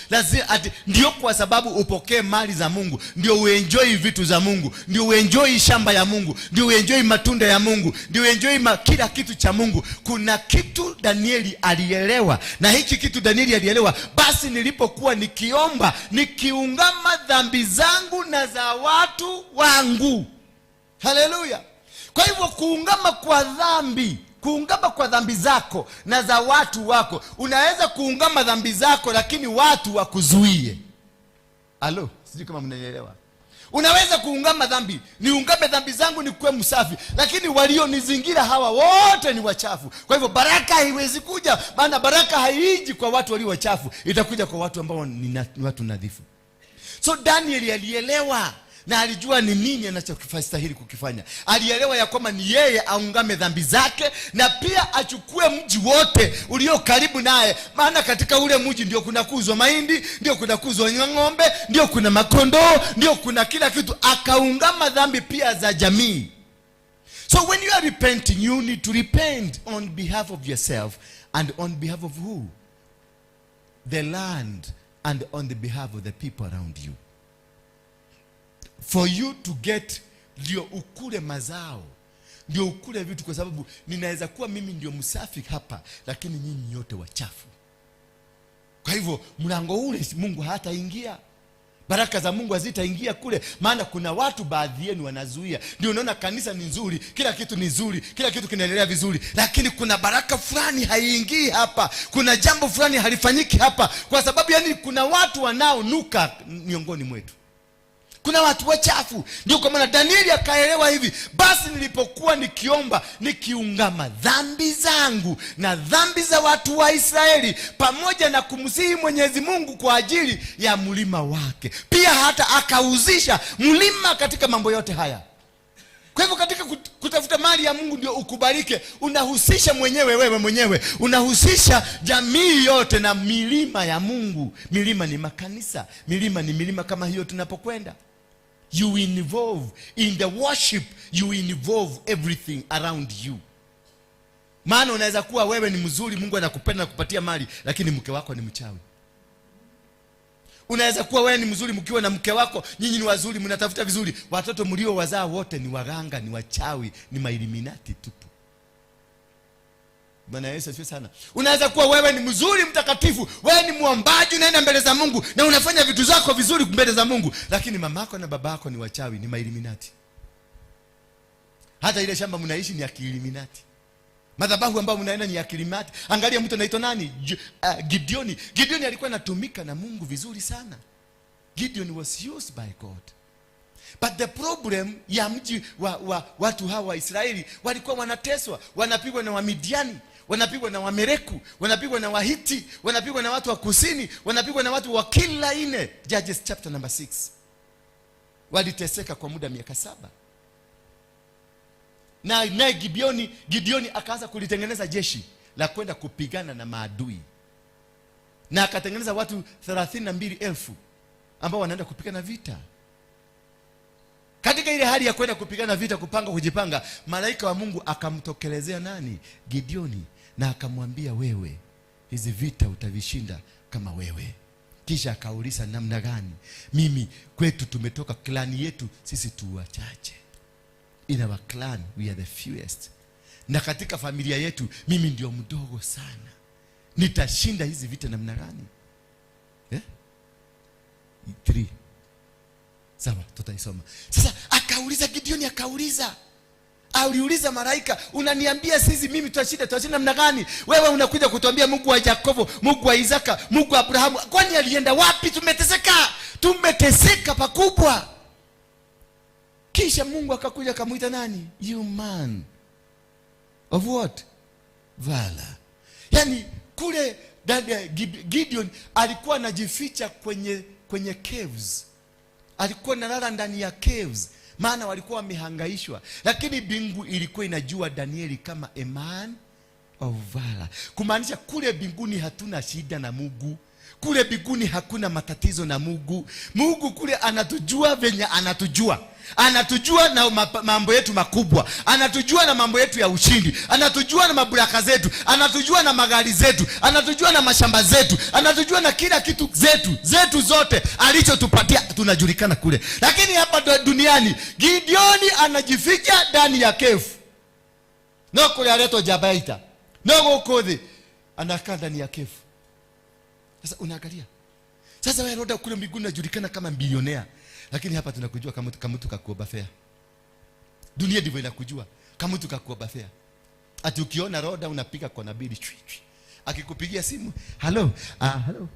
Ati, ndio kwa sababu upokee mali za Mungu, ndio uenjoy vitu za Mungu, ndio uenjoy shamba ya Mungu, ndio uenjoy matunda ya Mungu, ndio uenjoy kila kitu cha Mungu. Kuna kitu Danieli alielewa, na hiki kitu Danieli alielewa, basi nilipokuwa nikiomba, nikiungama dhambi zangu na za watu wangu. Haleluya. Kwa hivyo kuungama kwa dhambi, kuungama kwa dhambi zako na za watu wako. Unaweza kuungama dhambi zako lakini watu wakuzuie. Alo, sijui kama mnanielewa. Unaweza kuungama dhambi, niungame dhambi zangu nikuwe msafi, lakini walionizingira hawa wote ni wachafu. Kwa hivyo baraka haiwezi kuja, maana baraka haiji kwa watu walio wachafu, itakuja kwa watu ambao ni watu nadhifu. So Daniel alielewa na alijua ni nini anachostahili kukifanya. Alielewa ya kwamba ni yeye aungame dhambi zake na pia achukue mji wote ulio karibu naye, maana katika ule mji ndio kuna kuzwa mahindi, ndio kuna kuzwa ng'ombe, ndio kuna makondoo, ndio kuna kila kitu. Akaungama dhambi pia za jamii. So when you are repenting, you need to repent on behalf of yourself and on behalf of who? The land, and on the behalf of the people around you. For you to get, ndio ukule mazao, ndio ukule vitu, kwa sababu ninaweza kuwa mimi ndio msafi hapa, lakini nyinyi nyote wachafu. Kwa hivyo mlango ule Mungu hataingia, baraka za Mungu hazitaingia kule, maana kuna watu baadhi yenu wanazuia. Ndio unaona kanisa ni nzuri, kila kitu ni nzuri, kila kitu kinaendelea vizuri, lakini kuna baraka fulani haiingii hapa, kuna jambo fulani halifanyiki hapa, kwa sababu yani kuna watu wanaonuka miongoni mwetu. Kuna watu wachafu. Ndio kwa maana Danieli akaelewa hivi, basi nilipokuwa nikiomba, nikiungama dhambi zangu na dhambi za watu wa Israeli, pamoja na kumsihi Mwenyezi Mungu kwa ajili ya mlima wake. Pia hata akauzisha mlima katika mambo yote haya. Kwa hivyo katika kutafuta mali ya Mungu ndio ukubalike, unahusisha mwenyewe, wewe mwenyewe, unahusisha jamii yote na milima ya Mungu. Milima ni makanisa, milima ni milima kama hiyo tunapokwenda. You involve in the worship, you involve everything around you. Maana unaweza kuwa wewe ni mzuri, Mungu anakupenda na kupatia mali, lakini mke wako ni mchawi. Unaweza kuwa wewe ni mzuri, mkiwa na mke wako nyinyi ni wazuri, mnatafuta vizuri, watoto mlio wazaa wote ni waganga, ni wachawi, ni mailiminati tupu. Bwana Yesu asifiwe sana. Unaweza kuwa wewe ni mzuri, mtakatifu, wewe ni muombaji, unaenda mbele za Mungu na unafanya vitu zako vizuri mbele za Mungu, lakini mamako na babako ni wachawi, ni mailiminati. Hata ile shamba mnaishi ni ya kiiliminati. Madhabahu ambayo mnaenda ni ya kiiliminati. Angalia mtu anaitwa nani? Gideoni. Gideoni alikuwa anatumika na Mungu vizuri sana. Gideon was used by God. But the problem ya mji wa watu hawa wa Israeli, walikuwa wanateswa, wanapigwa na Wamidiani, wanapigwa na Wamereku, wanapigwa na Wahiti, wanapigwa na watu wa kusini, wanapigwa na watu wa kila ine. Judges chapter number 6. Waliteseka kwa muda miaka 7. Na naye Gideoni akaanza kulitengeneza jeshi la kwenda kupigana na maadui. Na akatengeneza watu 32,000 ambao wanaenda kupigana vita. Katika ile hali ya kwenda kupigana vita, kupanga, kujipanga, malaika wa Mungu akamtokelezea nani? Gideoni, na akamwambia, wewe hizi vita utavishinda kama wewe. Kisha akauliza, namna gani? Mimi kwetu tumetoka, klani yetu sisi tu wachache. In our clan we are the fewest. Na katika familia yetu mimi ndio mdogo sana. Nitashinda hizi vita namna gani? 3. Sawa, tutaisoma. Sasa akauliza Gideoni, akauliza. Aliuliza malaika, unaniambia sisi mimi tutashinda namna gani? Wewe unakuja kutuambia Mungu wa Yakobo, Mungu wa Isaka, Mungu wa Abrahamu, kwani alienda wapi? Tumeteseka. Tumeteseka pakubwa. Kisha Mungu akakuja akamuita nani? You man of what? Valor. Yani kule Gideon alikuwa anajificha kwenye caves. Alikuwa analala ndani ya caves, maana walikuwa wamehangaishwa. Lakini mbingu ilikuwa inajua Danieli kama a man of valor. Kumaanisha kule mbinguni hatuna shida na Mungu. Kule mbinguni hakuna matatizo na Mungu. Mungu kule anatujua venye anatujua. Anatujua na mambo yetu makubwa, anatujua na mambo yetu ya ushindi, anatujua na maburaka zetu, anatujua na magari zetu, anatujua na mashamba zetu, anatujua na kila kitu zetu zote alichotupatia, tunajulikana kule. Lakini hapa duniani Gideoni anajificha ndani ya kefu, no kule aletwa jabaita, no guku thi anakaa ndani ya kefu. Sasa unaangalia sasa, wewe Roda kule mbinguni unajulikana kama bilionea, lakini hapa tunakujua kama mtu kakuomba fare. Dunia ndivyo inakujua kama mtu kakuomba fare. Ati ukiona Roda unapiga kona mbili chui chui. Akikupigia simu, hello, hello,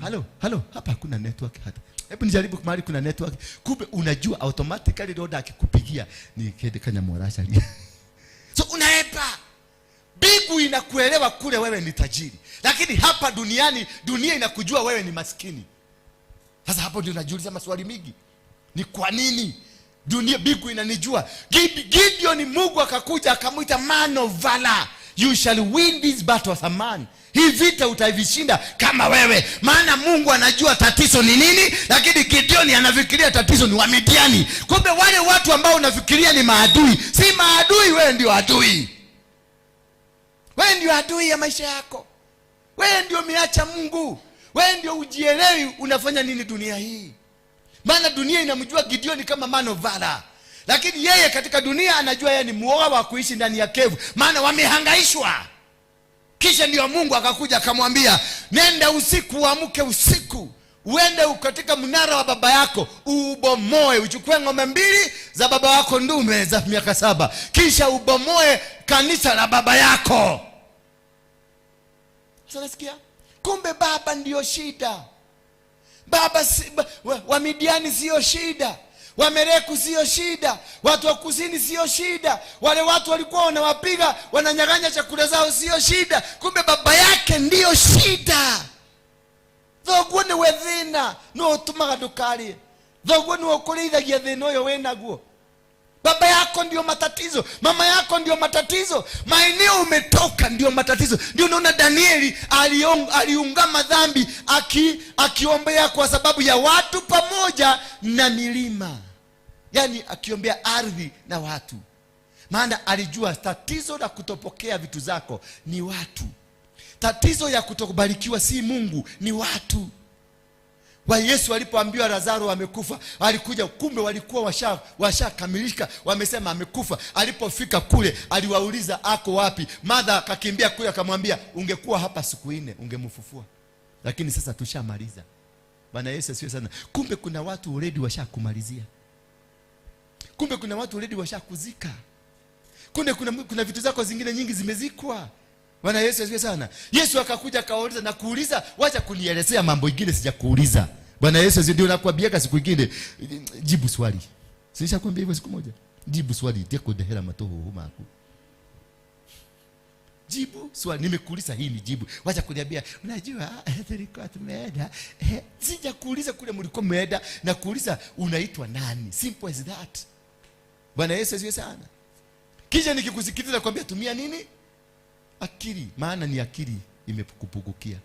hello, hello, hapa hakuna network hata. Hebu nijaribu mahali kuna network. Kumbe unajua automatically Roda akikupigia ni kende kanya mwarasha. So unaepa. Mbingu inakuelewa kule wewe ni tajiri, lakini hapa duniani dunia inakujua wewe ni maskini. Sasa hapo ndio najiuliza maswali mingi. Ni kwa nini dunia mbingu inanijua? Gideon, Mungu akakuja akamwita man of valor. You shall win this battle as a man. Hii vita utaivishinda kama wewe. Maana Mungu anajua tatizo ni nini, lakini Gideon anafikiria tatizo ni Wamidiani. Kumbe wale watu ambao unafikiria ni maadui, si maadui, wewe ndio adui. Wewe ndio adui ya maisha yako. Wewe ndio umeacha Mungu. Wewe ndio ujielewi unafanya nini dunia hii. Maana dunia inamjua Gideon kama man of valor, lakini yeye katika dunia anajua yeye ni muoga wa kuishi ndani ya kevu, maana wamehangaishwa. Kisha ndio Mungu akakuja akamwambia, nenda usiku, uamke usiku, uende katika mnara wa baba yako ubomoe, uchukue ng'ombe 2 za baba wako ndume za miaka 7, kisha ubomoe kanisa la baba yako. Sasa nasikia kumbe baba ndio shida. Baba si, ba, wa, wa Midiani sio shida, Wamereku sio shida, watu wa kusini sio shida, wale watu walikuwa wanawapiga wananyang'anya chakula zao sio shida. Kumbe baba yake ndio shida. Thoguo niwe thina, no utumaga ndukarie. Thoguo niwe ukurithagia thina uyu winaguo. Baba yako ndio matatizo, mama yako ndio matatizo, maeneo umetoka ndio matatizo. Ndio unaona Danieli aliungama dhambi akiombea kwa sababu ya watu pamoja na milima. Yaani akiombea ardhi na watu. Maana alijua tatizo la kutopokea vitu zako ni watu. Tatizo ya kutokubarikiwa si Mungu, ni watu. Wa Yesu alipoambiwa Lazaro amekufa, alikuja, kumbe walikuwa washakamilika, wamesema amekufa. Alipofika kule aliwauliza ako wapi. Martha akakimbia kule akamwambia, ungekuwa hapa siku 4 ungemfufua, lakini sasa tushamaliza. Bwana Yesu asifiwe sana. Kumbe kuna watu already washakumalizia. Kumbe kuna watu already washakuzika. Kumbe kuna vitu zako zingine nyingi zimezikwa. Bwana Yesu asifiwe sana. Yesu akakuja akauliza na kuuliza, wacha kunielezea mambo mengine sijakuuliza. Bwana Yesu asifiwe. Ndio nakwambia siku nyingine, jibu swali. Sinishakwambia hivyo siku moja. Jibu swali, teko dehera matoho humaku. Jibu swali, nimekuuliza hii ni jibu. Wacha kuniambia, unajua tulikuwa tumeenda. Sijakuuliza kule mlikuwa mmeenda, na kuuliza unaitwa nani. Simple as that. Bwana Yesu asifiwe sana. Kisha nikikusikiliza nakwambia tumia nini? Akili, maana ni akili imekupungukia.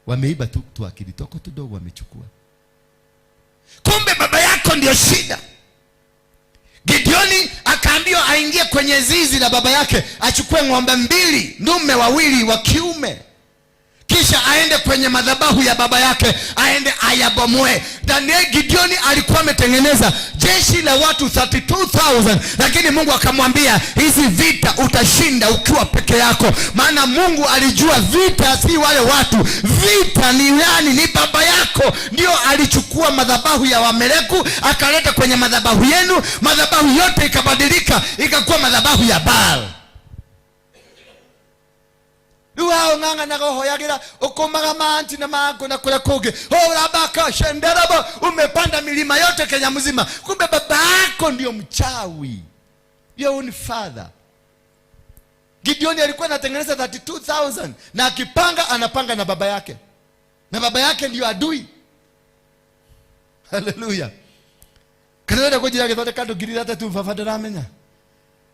Wameiba tu akili toko tudogo wamechukua. Kumbe baba yako ndio shida. Gideoni akaambiwa aingie kwenye zizi la baba yake, achukue ng'ombe 2, ndume 2 wa kiume. Kisha aende kwenye madhabahu ya baba yake, aende ayabomoe. Daniel Gideoni alikuwa ametengeneza jeshi la watu 32,000, lakini Mungu akamwambia hizi vita utashinda ukiwa peke yako. Maana Mungu alijua vita si wale watu, vita ni nani? Ni baba yako. Ndio alichukua madhabahu ya Wameleku akaleta kwenye madhabahu yenu, madhabahu yote ikabadilika ikakuwa madhabahu ya Baal. Rĩu hao ng'ang'anaga ũhoyagĩra, ũkũmaga maanti na mango na kũrĩa kũngĩ. Horabaka shenderabo, umepanda milima yote Kenya mzima. Kumbe baba yako ndio mchawi. Your own father. Gideon alikuwa anatengeneza 32,000 na akipanga anapanga na baba yake. Na baba yake ndio adui. Hallelujah. Kanitha kũnjĩra gĩthondeka andũ ngiri ithatũ baba ndaramenya.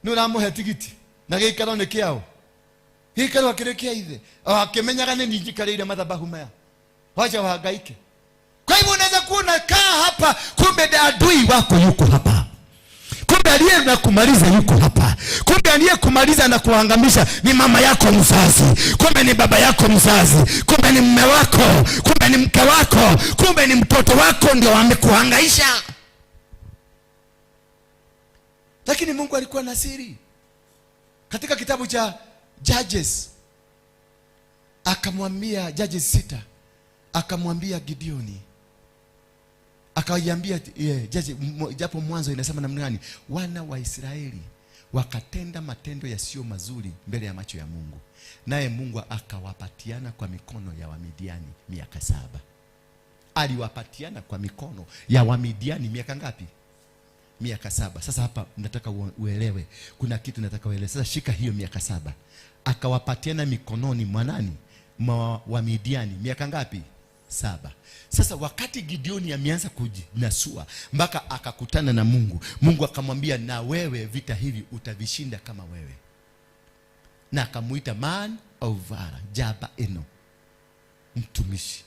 Nĩ ũramũhe tigiti na gĩikaro nĩ kĩao. Gĩikaro akĩrĩ kĩa ithe. O akĩmenyaga nĩ niĩ njikarĩire madhabahu maya. Wacha wahangaike. Kwa hivyo unaweza kuwa unakaa hapa, kumbe adui wako yuko hapa, kumbe aliye na kumaliza yuko hapa, kumbe aliyekumaliza na kuangamisha ni mama yako mzazi, kumbe ni baba yako mzazi, kumbe ni mume wako, kumbe ni mke wako, kumbe ni mtoto wako ndio amekuhangaisha. Lakini Mungu alikuwa na siri. Katika kitabu cha Judges akamwambia, Judges 6, akamwambia Gideoni, akaiambia Judges, japo mwanzo inasema namna gani, wana wa Israeli wakatenda matendo yasiyo mazuri mbele ya macho ya Mungu, naye Mungu akawapatiana kwa mikono ya Wamidiani miaka 7. Aliwapatiana kwa mikono ya Wamidiani miaka ngapi? Miaka 7. Sasa hapa nataka uelewe, kuna kitu nataka uelewe. Sasa shika hiyo miaka 7. Akawapatiana mikononi mwa nani? Mwa Wamidiani miaka ngapi? 7. Sasa wakati Gideoni ameanza kujinasua mpaka akakutana na Mungu, Mungu akamwambia, na wewe vita hivi utavishinda kama wewe. Na akamuita man of valor, jaba eno, mtumishi,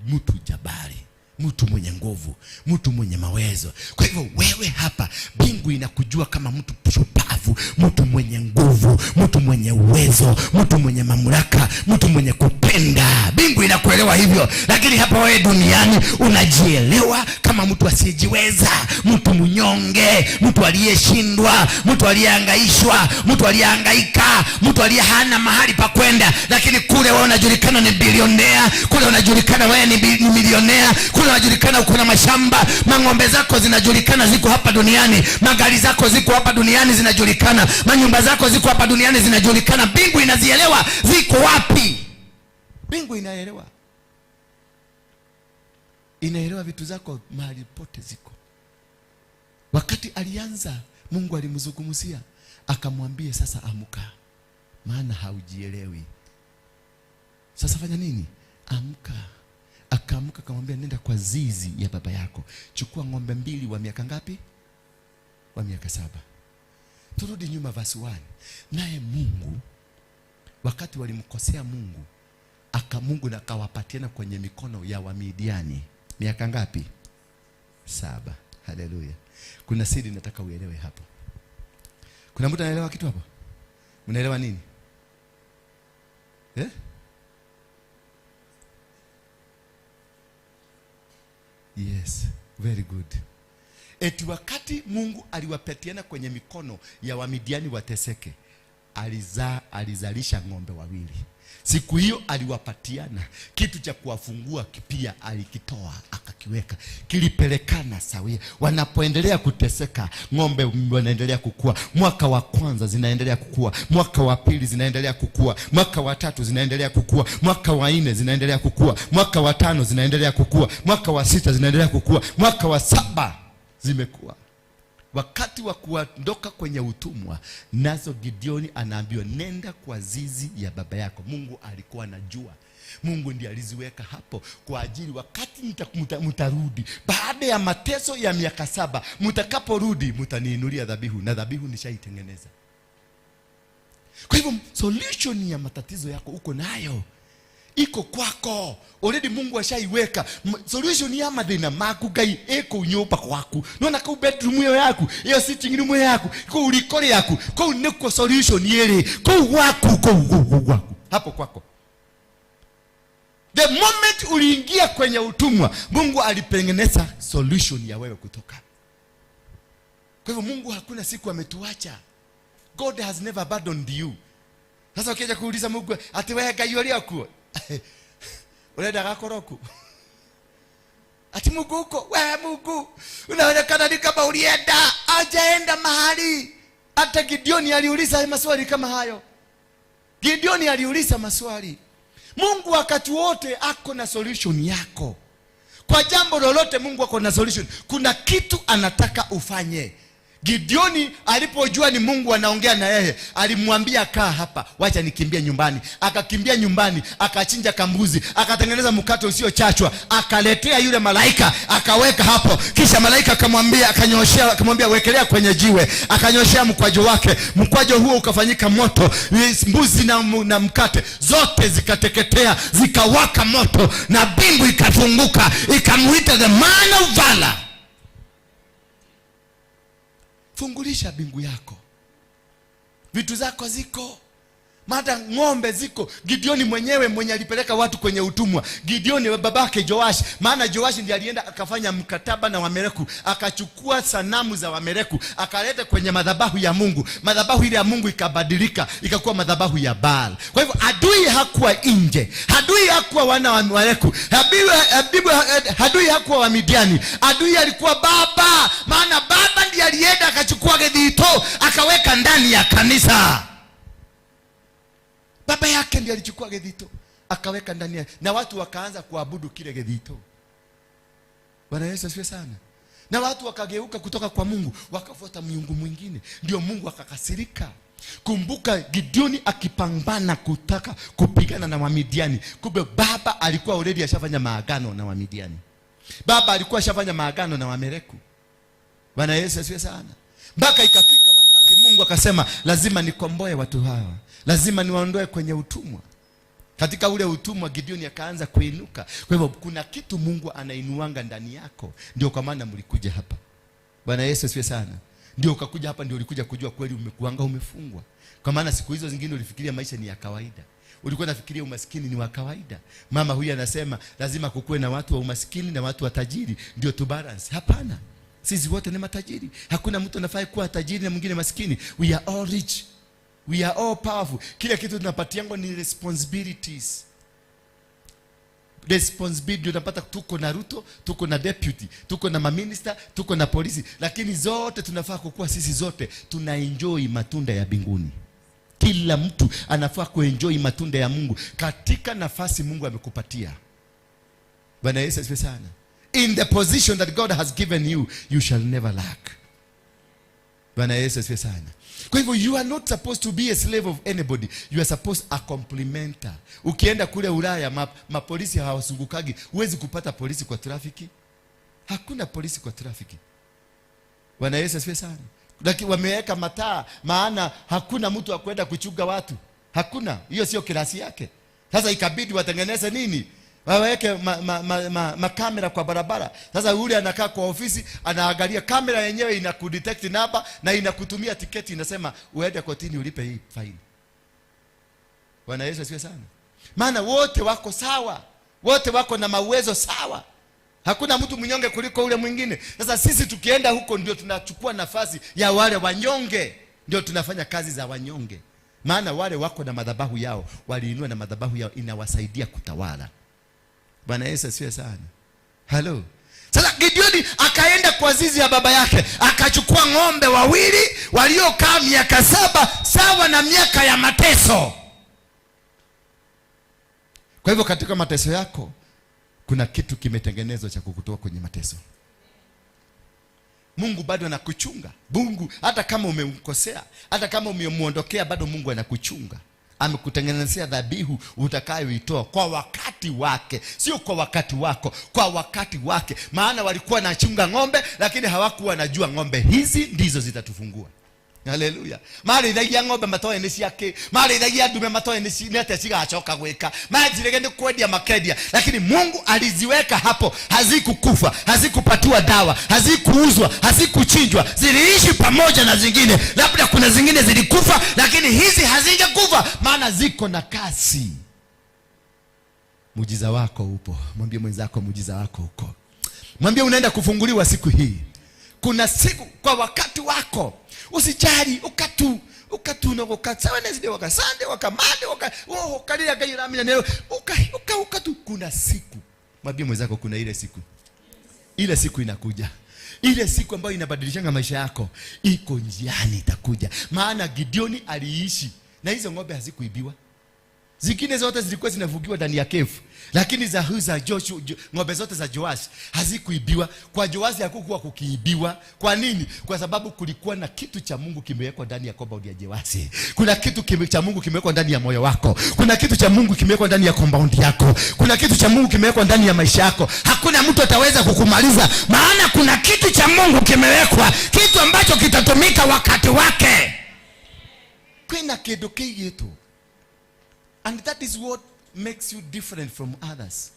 mtu jabari, mtu mwenye nguvu, mtu mwenye mawezo. Kwa hivyo wewe hapa mbingu inakujua kama mtu shupavu, mtu mwenye nguvu, mtu mwenye uwezo, mtu mwenye mamlaka, mtu mwenye kupenda. Mbingu inakuelewa hivyo. Lakini hapa wewe duniani unajielewa kama mtu asiyejiweza, mtu mnyonge, mtu aliyeshindwa, mtu aliyehangaishwa, mtu aliyehangaika, mtu aliye hana mahali pa kwenda. Lakini kule wewe unajulikana ni bilionea, kule unajulikana wewe ni milionea, kule unajulikana uko na mashamba, mang'ombe zako zinajulikana ziko hapa duniani, magari zako ziko hapa duniani zinajulikana, manyumba zako ziko hapa duniani zinajulikana. Mbingu inazielewa ziko wapi. Mbingu inaelewa, inaelewa vitu zako mahali pote ziko. Wakati alianza, Mungu alimzungumzia akamwambia, sasa amka, maana haujielewi. Sasa fanya nini? Amka. Akaamka akamwambia, nenda kwa zizi ya baba yako, chukua ng'ombe 2 wa miaka ngapi? Wa miaka 7. Turudi nyuma verse 1. Naye Mungu wakati walimkosea Mungu, Mungu na akawapatiana kwenye mikono ya Wamidiani miaka ngapi? 7. Haleluya. Kuna siri nataka uelewe hapo. Kuna mtu anaelewa kitu hapo? Unaelewa nini? Yes, very good. Eti wakati Mungu aliwapatiana kwenye mikono ya Wamidiani wateseke, alizalisha ng'ombe 2. Siku hiyo aliwapatiana kitu cha kuwafungua, pia alikitoa akakiweka, kilipelekana sawia. Wanapoendelea kuteseka, ng'ombe wanaendelea kukua. Mwaka wa kwanza zinaendelea kukua, mwaka wa pili zinaendelea kukua, mwaka wa tatu zinaendelea kukua, mwaka wa 4 zinaendelea kukua, mwaka wa 5 zinaendelea kukua, mwaka wa 6 zinaendelea kukua, mwaka wa 7 zimekuwa. Wakati wa kuondoka kwenye utumwa, nazo Gideoni anaambiwa nenda kwa zizi ya baba yako. Mungu alikuwa anajua. Mungu ndiye aliziweka hapo kwa ajili wakati mtarudi baada ya mateso ya miaka 7, mtakaporudi mtaniinulia dhabihu, na dhabihu nishaitengeneza. Kwa hivyo solution ya matatizo yako uko nayo, iko kwako already. Mungu ashaiweka solution ya mathina maku. Ngai iko nyumba kwaku, nona kau bedroom iyo yaku, iyo sitting room yaku, kuu riko yaku, kuu niko solution iri kuu gwaku, kuu gwaku hapo kwako. The moment uliingia kwenye utumwa, Mungu alitengeneza solution ya wewe kutoka. Kwa hivyo Mungu hakuna siku ametuacha. God has never abandoned you. Sasa ukija kuuliza Mungu ati wewe Ngai ũrĩa kuo urenda gakorwo ku ati Mungu uko, wewe Mungu unaonekana ni kama ulienda. Hajaenda mahali. Hata Gideoni aliuliza maswali kama hayo. Gideoni aliuliza maswali. Mungu wakati wote ako na solution yako. Kwa jambo lolote Mungu ako na solution. Kuna kitu anataka ufanye. Gideoni alipojua ni Mungu anaongea na yeye, alimwambia kaa hapa, wacha nikimbie nyumbani. Akakimbia nyumbani, akachinja kambuzi, akatengeneza mkate usiochachwa, akaletea yule malaika, akaweka hapo. Kisha malaika akamwambia, akanyoshea, akamwambia wekelea kwenye jiwe, akanyoshea mkwajo wake. Mkwajo huo ukafanyika moto, mbuzi na mkate zote zikateketea, zikawaka moto, na mbingu ikafunguka, ikamuita the man of valor. Fungulisha mbingu yako, vitu zako ziko, hata ng'ombe ziko. Gideoni mwenyewe mwenye alipeleka watu kwenye utumwa, Gideoni babake Joash, maana Joash ndiye alienda akafanya mkataba na Wamereku, akachukua sanamu za Wamereku akaleta kwenye madhabahu ya Mungu. Madhabahu ile ya Mungu ikabadilika ikakuwa madhabahu ya Baal. Kwa hivyo adui hakuwa nje, adui hakuwa wana wa Wamereku, adui hakuwa wa Midiani, adui alikuwa baba, maana baba ndiye alienda akachukua gethito akaweka ndani ya kanisa. Baba yake ndiye alichukua gethito akaweka ndani yake, na watu wakaanza kuabudu kile gethito. Bwana Yesu asifiwe sana. Na watu wakageuka kutoka kwa Mungu wakafuata miungu mwingine, ndio Mungu akakasirika. Kumbuka Gideoni akipambana kutaka kupigana na Wamidiani, kumbe baba alikuwa already ashafanya maagano na Wamidiani. Baba alikuwa ashafanya maagano na Wamereku. Bwana Yesu asifiwe sana. Mpaka ikafika wakati Mungu akasema lazima nikomboe watu hawa, lazima niwaondoe kwenye utumwa. Katika ule utumwa Gideoni akaanza kuinuka. Kwa hivyo kuna kitu Mungu anainuanga ndani yako, ndio kwa maana mlikuja hapa. Bwana Yesu asifiwe sana. Ndio ukakuja hapa, ndio ulikuja kujua kweli umekuanga umefungwa. Kwa maana siku hizo zingine ulifikiria maisha ni ya kawaida, ulikuwa unafikiria umaskini ni wa kawaida. Mama huyu anasema lazima kukuwe na watu wa umaskini na watu wa tajiri ndio tu balance. Hapana, sisi wote ni matajiri. Hakuna mtu anafai kuwa tajiri na mwingine maskini. We are all rich, we are all powerful. Kila kitu tunapatiangwa ni responsibilities. Responsibility unapata, tuko na Ruto, tuko na deputy, tuko na maminister, tuko na polisi, lakini zote tunafaa kukua, sisi zote tuna enjoy matunda ya mbinguni. Kila mtu anafaa kuenjoy matunda ya Mungu katika nafasi Mungu amekupatia. Bwana Yesu asifiwe sana. In the position that God has given you, you shall never lack. Bwana Yesu asifiwe sana. Kwa hivyo you are not supposed to be a slave of anybody. You are supposed a complementer. Ukienda kule Ulaya, mapolisi hawazungukagi. Huwezi kupata polisi kwa trafiki. Hakuna polisi kwa trafiki. Bwana Yesu asifiwe sana. Lakini wameweka mataa, maana hakuna mtu wa kwenda kuchunga watu. Hakuna. Hiyo sio klasi yake. Sasa ikabidi watengeneze nini? Waweke makamera kwa barabara. Sasa yule anakaa kwa ofisi, anaangalia kamera yenyewe inakudetect namba na inakutumia tiketi, inasema uende kotini ulipe hii faini. Bwana Yesu asifiwe sana. Maana wote wako sawa, wote wako na mauwezo sawa. Hakuna mtu mnyonge kuliko ule mwingine. Sasa sisi tukienda huko ndio tunachukua nafasi ya wale wanyonge, ndio tunafanya kazi za wanyonge. Maana wale wako na madhabahu yao, waliinua na madhabahu yao inawasaidia kutawala. Bwana Yesu asifiwe sana. Hello. Sasa Gideoni akaenda kwa zizi ya baba yake, akachukua ng'ombe wawili waliokaa miaka 7 sawa na miaka ya mateso. Kwa hivyo katika mateso yako kuna kitu kimetengenezwa cha kukutoa kwenye mateso. Mungu bado anakuchunga. Mungu hata kama umemkosea, hata kama umemuondokea, bado Mungu anakuchunga. Amekutengenezea dhabihu utakayoitoa kwa wakati wake, sio kwa wakati wako, kwa wakati wake. Maana walikuwa wanachunga ng'ombe, lakini hawakuwa wanajua ng'ombe hizi ndizo zitatufungua. Haleluya. Marithagia ng'ombe matoe nĩ ciake, marithagia ndume matoe nĩ atĩa cigacoka gwĩka, manjirege nĩ kwendia makendia, lakini Mungu aliziweka hapo. Hazikukufa, hazikupatiwa dawa, hazikuuzwa, hazikuchinjwa, ziliishi pamoja na zingine. Labda kuna zingine zilikufa, lakini hizi hazingekufa, maana ziko na kasi. Muujiza wako upo. Mwambie mwenzako muujiza wako uko. Mwambie unaenda kufunguliwa siku hii. Kuna siku kwa wakati wako. Usijali ukatu ukatu no ukatsa Wednesday waka Sunday waka Monday waka oh kalira gaira mina leo uka uka ukatu. Kuna siku. Mwambie mwenzako kuna ile siku. Ile siku inakuja. Ile siku ambayo inabadilishanga maisha yako iko njiani, itakuja. Maana Gideoni aliishi na hizo ng'ombe hazikuibiwa. Zingine zote zilikuwa zinavugiwa ndani ya cave, lakini za huyu za Joshua, ng'ombe zote za Joash hazikuibiwa. Kwa Joash hakukuwa kukiibiwa. Kwa nini? Kwa sababu kulikuwa na kitu cha Mungu kimewekwa ndani ya compound ya Joash. Kuna kitu cha Mungu kimewekwa ndani ya moyo wako. Kuna kitu cha Mungu kimewekwa ndani ya compound yako. Kuna kitu cha Mungu kimewekwa ndani ya maisha yako. Hakuna mtu ataweza kukumaliza, maana kuna kitu cha Mungu kimewekwa, kitu ambacho kitatumika wakati wake. Kuna kitu kitu. And that is what makes you different from others.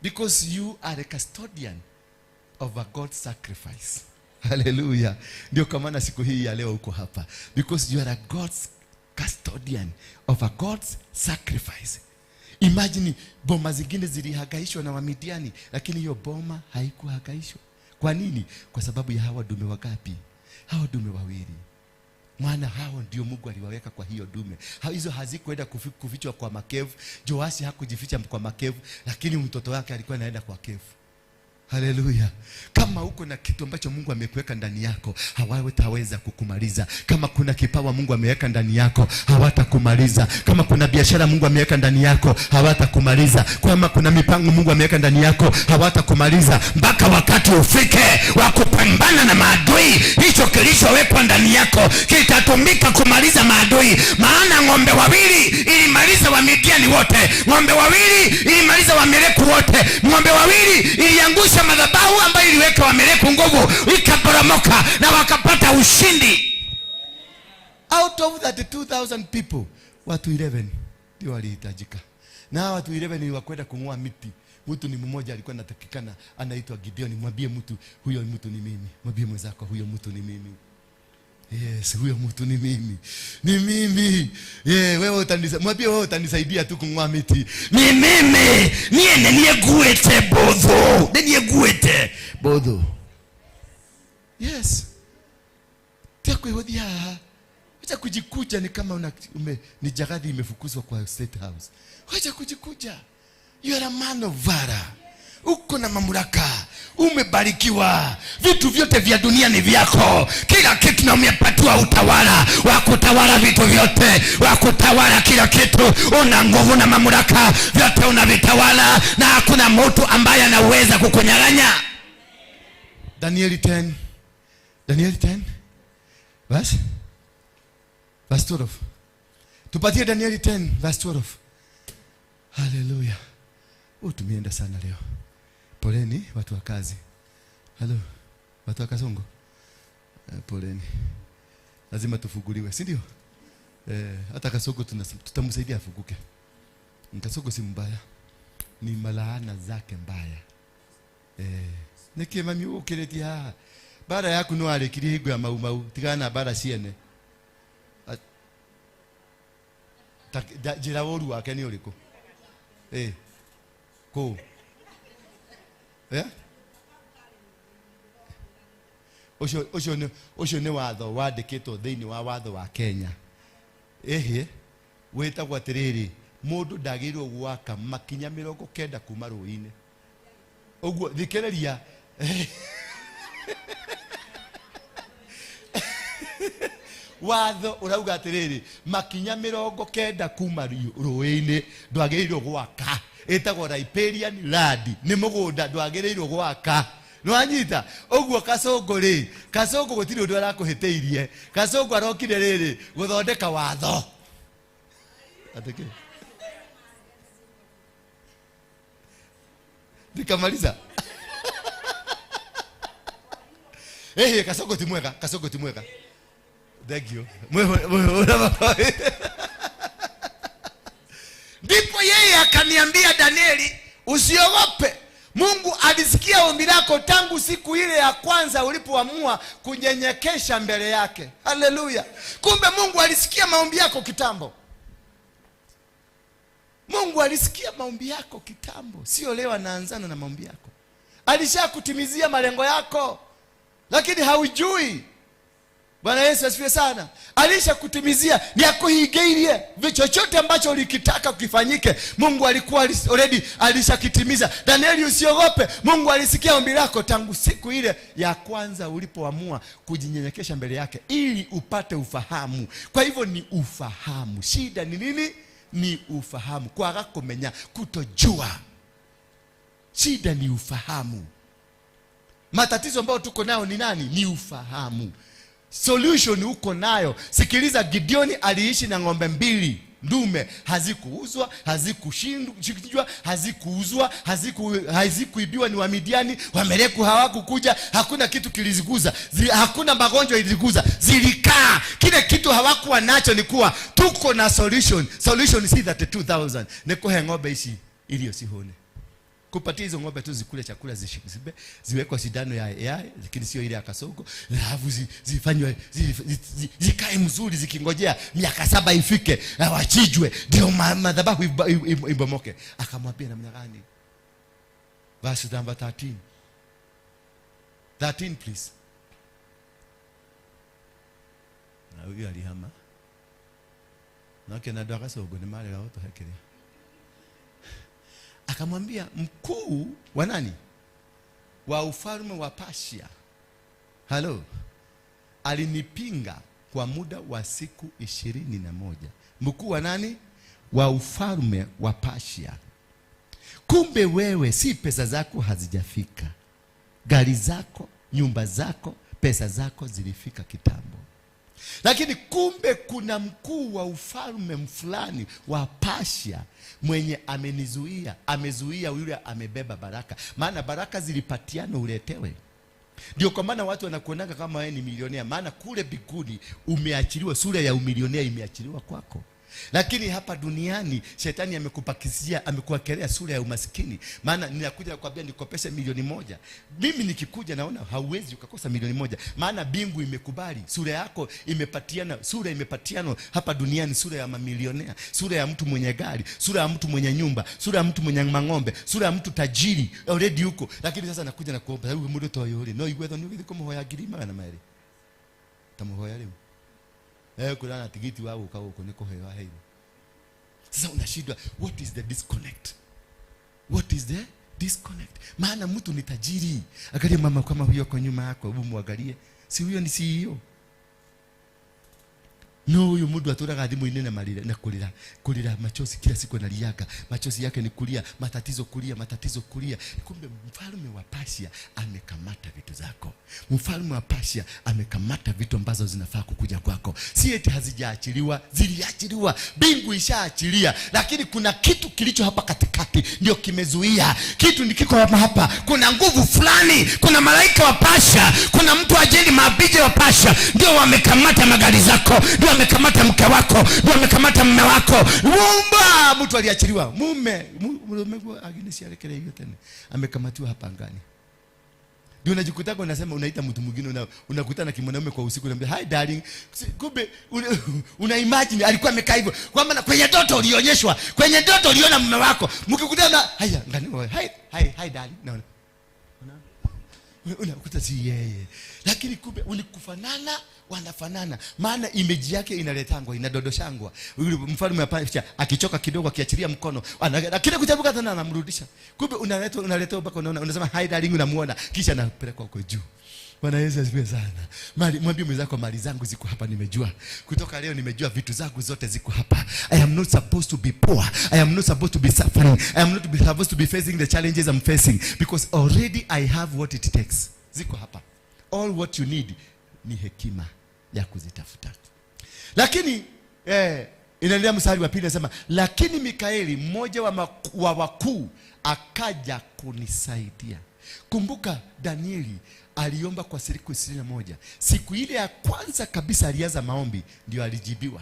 Because you are a custodian of a God sacrifice. Hallelujah. Ndio kwa maana siku hii ya leo uko hapa. Because you are a God's custodian of a God's sacrifice. Imagine boma zingine zilihagaishwa na Wamidiani, lakini hiyo boma haikuhagaishwa. Kwa nini? Kwa sababu ya hawa dume wangapi? Hawa dume wawili. Maana hao ndio Mungu aliwaweka kwa hiyo dume. Hizo hazikuenda kufichwa kwa makevu. Joashi hakujificha kwa makevu, lakini mtoto wake alikuwa anaenda kwa kevu. Haleluya. Kama uko na kitu ambacho Mungu amekuweka ndani yako, hawataweza kukumaliza. Kama kuna kipawa Mungu ameweka ndani yako, hawatakumaliza. Kama kuna biashara Mungu ameweka ndani yako, hawatakumaliza. Kama kuna mipango Mungu ameweka ndani yako, hawatakumaliza mpaka wakati ufike wa kupambana na maadui. Hicho kilichowekwa ndani yako kitatumika kumaliza maadui. Maana ng'ombe wawili ilimaliza Wamidiani wote, ng'ombe wawili ilimaliza Wameleki wote, ng'ombe wawili iliangusha madhabahu ambayo iliweka Wameleki nguvu, ikaporomoka na wakapata ushindi. Out of 32,000 people, watu 11 ndio walihitajika. Na watu 11 ni wakwenda kung'oa miti. Mtu ni mmoja alikuwa anatakikana, anaitwa Gideon. Mwambie mtu, huyo mtu ni mimi. Mwambie mwenzako, huyo mtu ni mimi. Yes, huyo mtu ni mimi. Ni mimi. Yeah, wewe utanisaidia. Mwambie wewe utanisaidia tu kung'oa miti. Ni mimi. Niye nieguete bodho. Nieguete bodho. Yes. Tia Wacha kujikuja ni kama ni jagadhi imefukuzwa kwa State House. Wacha kujikuja. You are a man of valor. Uko na mamlaka, umebarikiwa, vitu vyote vya dunia ni vyako, kila kitu, na umepatiwa utawala wa kutawala vitu vyote, wa kutawala kila kitu. Una nguvu na mamlaka, vyote unavitawala, na hakuna mtu ambaye anaweza kukunyang'anya. Danieli 10, Danieli 10 verse 12. Tupatie Danieli 10 verse 12. Hallelujah. Tumeenda sana leo. Poleni watu wa kazi. Hello, watu wa Kasongo. Poleni. Lazima tufuguliwe, si ndio? Hata Kasongo tutamsaidia afuguke. Kasongo si mbaya. Ni malaana zake mbaya. Niki mami ukiretia. Bara yaku no arekirie hingo ya mau mau, tigana bara ciene. Njira woru wake ni uriku? Ko. Ucio ni watho wandikitwo thiini wa watho wa Kenya. Ehe, witagwo atiriri, mundu ndagĩrĩirwo gwaka makinya 90 kuma rũĩ-inĩ. Ũguo thikĩrĩria. Watho urauga atiriri, makinya 90 kuma rũĩ-inĩ ndwagĩrĩirwo gwaka. Ĩtagwo riparian land, nĩ mũgũnda ndwagĩrĩirwo gwaka. Nĩwanyita? Ũguo Kasongo rĩ, Kasongo gũtirĩ ũndũ arakũhĩtĩirie. Kasongo arokire rĩrĩ gũthondeka watho. Atĩkĩ? Nikamaliza. Kasongo ti mwega, Kasongo ti mwega. Thank you. Ndipo yeye akaniambia, Danieli, usiogope. Mungu alisikia ombi lako tangu siku ile ya kwanza ulipoamua kunyenyekesha mbele yake. Haleluya. Kumbe Mungu alisikia maombi yako kitambo. Mungu alisikia maombi yako kitambo. Sio leo anaanzana na maombi yako. Alishakutimizia malengo yako, lakini haujui. Bwana Yesu asifiwe sana. Alishakutimizia, ni akuhigeirie chochote ambacho ulikitaka kifanyike. Mungu alikuwa already alishakitimiza. Danieli, usiogope. Mungu alisikia ombi lako tangu siku ile ya kwanza ulipoamua kujinyenyekesha mbele yake ili upate ufahamu. Kwa hivyo ni ufahamu. Shida ni nini? Ni ufahamu. Kwaga kumenya, kutojua. Shida ni ufahamu. Matatizo ambayo tuko nayo ni nani? Ni ufahamu. Solution uko nayo. Sikiliza, Gideoni aliishi na ng'ombe 2 ndume, hazikuuzwa, hazikushindwa, hazikuuzwa, hazikuibiwa ni Wamidiani, Wameleki hawakukuja, hakuna kitu kiliziguza, hakuna magonjwa iliguza, zilikaa. Kile kitu hawakuwa nacho ni kuwa tuko na solution. Solution si 32,000. Nikuhe ng'ombe ici irio cihune. Kupatia hizo ng'ombe tu zikule chakula, zishibe, ziwekwe sindano ya AI, lakini sio ile ya kasongo, alafu zifanywe, zikae mzuri zikingojea miaka 7 ifike na wachijwe ndio madhabahu ibomoke. Akamwambia namna gani? Verse number 13. 13 please. Na huyu alihama. Na kina ndo akasongo ni mali wao tohekelea. Akamwambia mkuu wa nani? Wa ufalme wa Persia. Hello. Alinipinga kwa muda wa siku 21. Mkuu wa nani? Wa ufalme wa Persia. Kumbe wewe si pesa zako hazijafika. Gari zako, nyumba zako, pesa zako zilifika kitambo. Lakini kumbe kuna mkuu wa ufalme fulani wa Persia mwenye amenizuia, amezuia yule amebeba baraka. Maana baraka zilipatiana uletewe. Ndio kwa maana watu wanakuonaga kama wewe ni milionea, maana kule mbinguni umeachiliwa, sura ya umilionea imeachiliwa kwako. Lakini hapa duniani shetani amekupakizia, amekuwekelea sura ya umaskini. Maana ninakuja kukwambia nikopeshe 1,000,000. Mimi nikikuja naona hauwezi ukakosa 1,000,000. Maana mbingu imekubali, sura yako imepatiana, sura imepatiana hapa duniani, sura ya mamilionea, sura ya mtu mwenye gari, sura ya mtu mwenye nyumba, sura ya mtu mwenye mang'ombe, sura ya mtu tajiri already huko. Lakini sasa nakuja na kuomba, huyu mtu to yule, no igwetho ni ugithi kumuhoya 200,000. Tamuhoya leo. Kuna na tigiti wao ukao huko niko hewa hewa. Sasa unashindwa, what is the disconnect? What is the disconnect? Maana mtu ni tajiri. Angalia mama kama huyo kwa nyuma yako, hebu muangalie. Si huyo ni CEO. No, huyu mtu aturaga thimu-inĩ na marira na kulira, kulira machozi kila siku analiaga. Machozi yake ni kulia, matatizo kulia, matatizo kulia. Kumbe mfalme wa Persia amekamata vitu zako. Mfalme wa Persia amekamata vitu ambazo zinafaa kukuja kwako. Si eti hazijaachiliwa, ziliachiliwa. Mbingu ishaachilia, lakini kuna kitu kilicho hapa katikati ndio kimezuia. Kitu ni kiko hapa hapa. Kuna nguvu fulani, kuna malaika wa Persia, kuna mtu ajeni mabije wa Persia ndio wamekamata magari zako, ndio wamekamata mke wako, ndio wamekamata mume wako. Mumba mtu aliachiliwa. Mume mume Agnes alekele hiyo tena. Amekamatiwa hapa angani. Ndio unajikuta unasema unaita mtu mwingine, unakutana kimwanaume kwa usiku unamwambia hi darling. Kumbe una imagine alikuwa amekaa hivyo. Kwa maana kwenye ndoto ulionyeshwa, kwenye ndoto uliona mume wako. Mkikutana haya ngani wewe, hi hi hi darling. Naona. Unakuta si yeye. Lakini kumbe ulikufanana, wanafanana. Maana image yake inaletangwa, inadodoshangwa. Yule mfalme wa Persia akichoka kidogo akiachilia mkono, lakini kuchabuka tena anamrudisha. Kumbe unaletwa, unaletwa mpaka unaona, unasema hi darling, unamuona, kisha anapelekwa huko juu. Bwana Yesu asifiwe sana. Mali, mwambie mwenzako mali zangu ziko hapa, nimejua. Kutoka leo nimejua vitu zangu zote ziko hapa. I am not supposed to be poor. I am not supposed to be suffering. I am not supposed to be facing the challenges I'm facing because already I have what it takes. Ziko hapa. All what you need ni hekima ya kuzitafuta. Lakini inaendelea mstari wa pili nasema, lakini Mikaeli mmoja wa wakuu akaja kunisaidia. Kumbuka Danieli aliomba kwa siku 21. Siku ile ya kwanza kabisa alianza maombi ndio alijibiwa.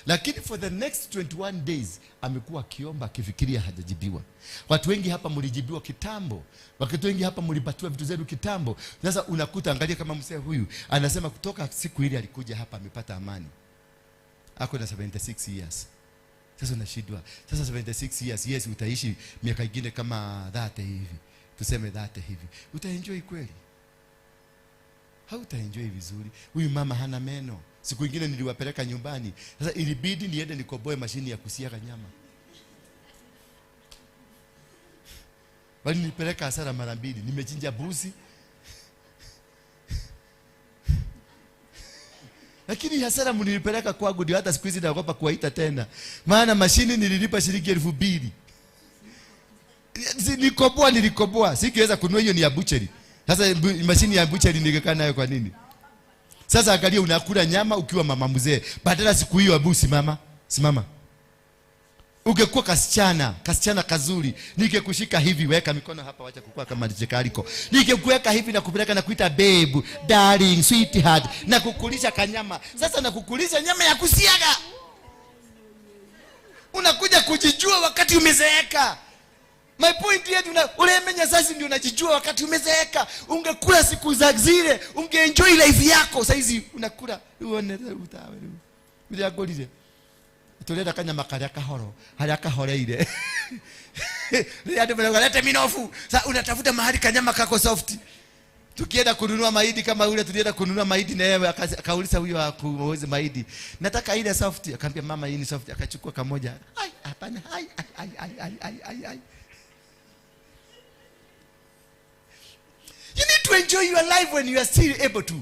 Lakini for the next 21 days amekuwa akiomba akifikiria hajajibiwa. Watu wengi hapa mlijibiwa kitambo. Watu wengi hapa mlipatiwa vitu zenu kitambo. Sasa unakuta, angalia kama mzee huyu anasema kutoka siku ile alikuja hapa amepata amani. Ako na 76 years. Sasa unashindwa. Sasa 76 years, yes, utaishi miaka ingine kama 30 hivi. Tuseme 30 hivi. Utaenjoy kweli? Hautaenjoy vizuri. Huyu mama hana meno. Siku ingine niliwapeleka nyumbani. Sasa ilibidi niende nikoboe mashini ya kusiaga nyama. Bali nilipeleka hasara mara mbili. Nimechinja buzi. Lakini hasara mlilipeleka kwangu ndio hata siku hizi naogopa kuwaita tena. Maana mashini nililipa shilingi 2000. Nilikoboa, nilikoboa. Singeweza kununua hiyo, ni ya butchery. Sasa mashini ya butchery ningekaa nayo kwa nini? Sasa angalia, unakula nyama ukiwa mama mzee. Badala siku hiyo abu simama, simama. Ungekuwa kasichana, kasichana kazuri, ningekushika hivi, weka mikono hapa, wacha kukua kama chekaliko. Ningekuweka hivi na kupeleka na kuita babe, darling, sweetheart, na kukulisha kanyama. Sasa na kukulisha nyama ya kusiaga. Unakuja kujijua wakati umezeeka. My point yetu ulemenya sasa ndio unajijua wakati umezeeka. Ungekula siku za zile, ungeenjoy life yako. Saizi unakula uone utawe. Bila golile. Tuleta kanyama karia kahoro, haria kahoreire. Rĩrĩa andũ marauga, lete minofu. Sasa unatafuta mahali kanyama kako soft. Tukienda kununua mahindi kama yule, tulienda kununua mahindi na yeye akauliza huyo wa kuuza mahindi, nataka ile soft. Akamwambia mama hii ni soft. Akachukua kamoja. Ai, hapana, ai, ai, ai, ai, ai, ai, ai. You need to enjoy your life when you are still able to.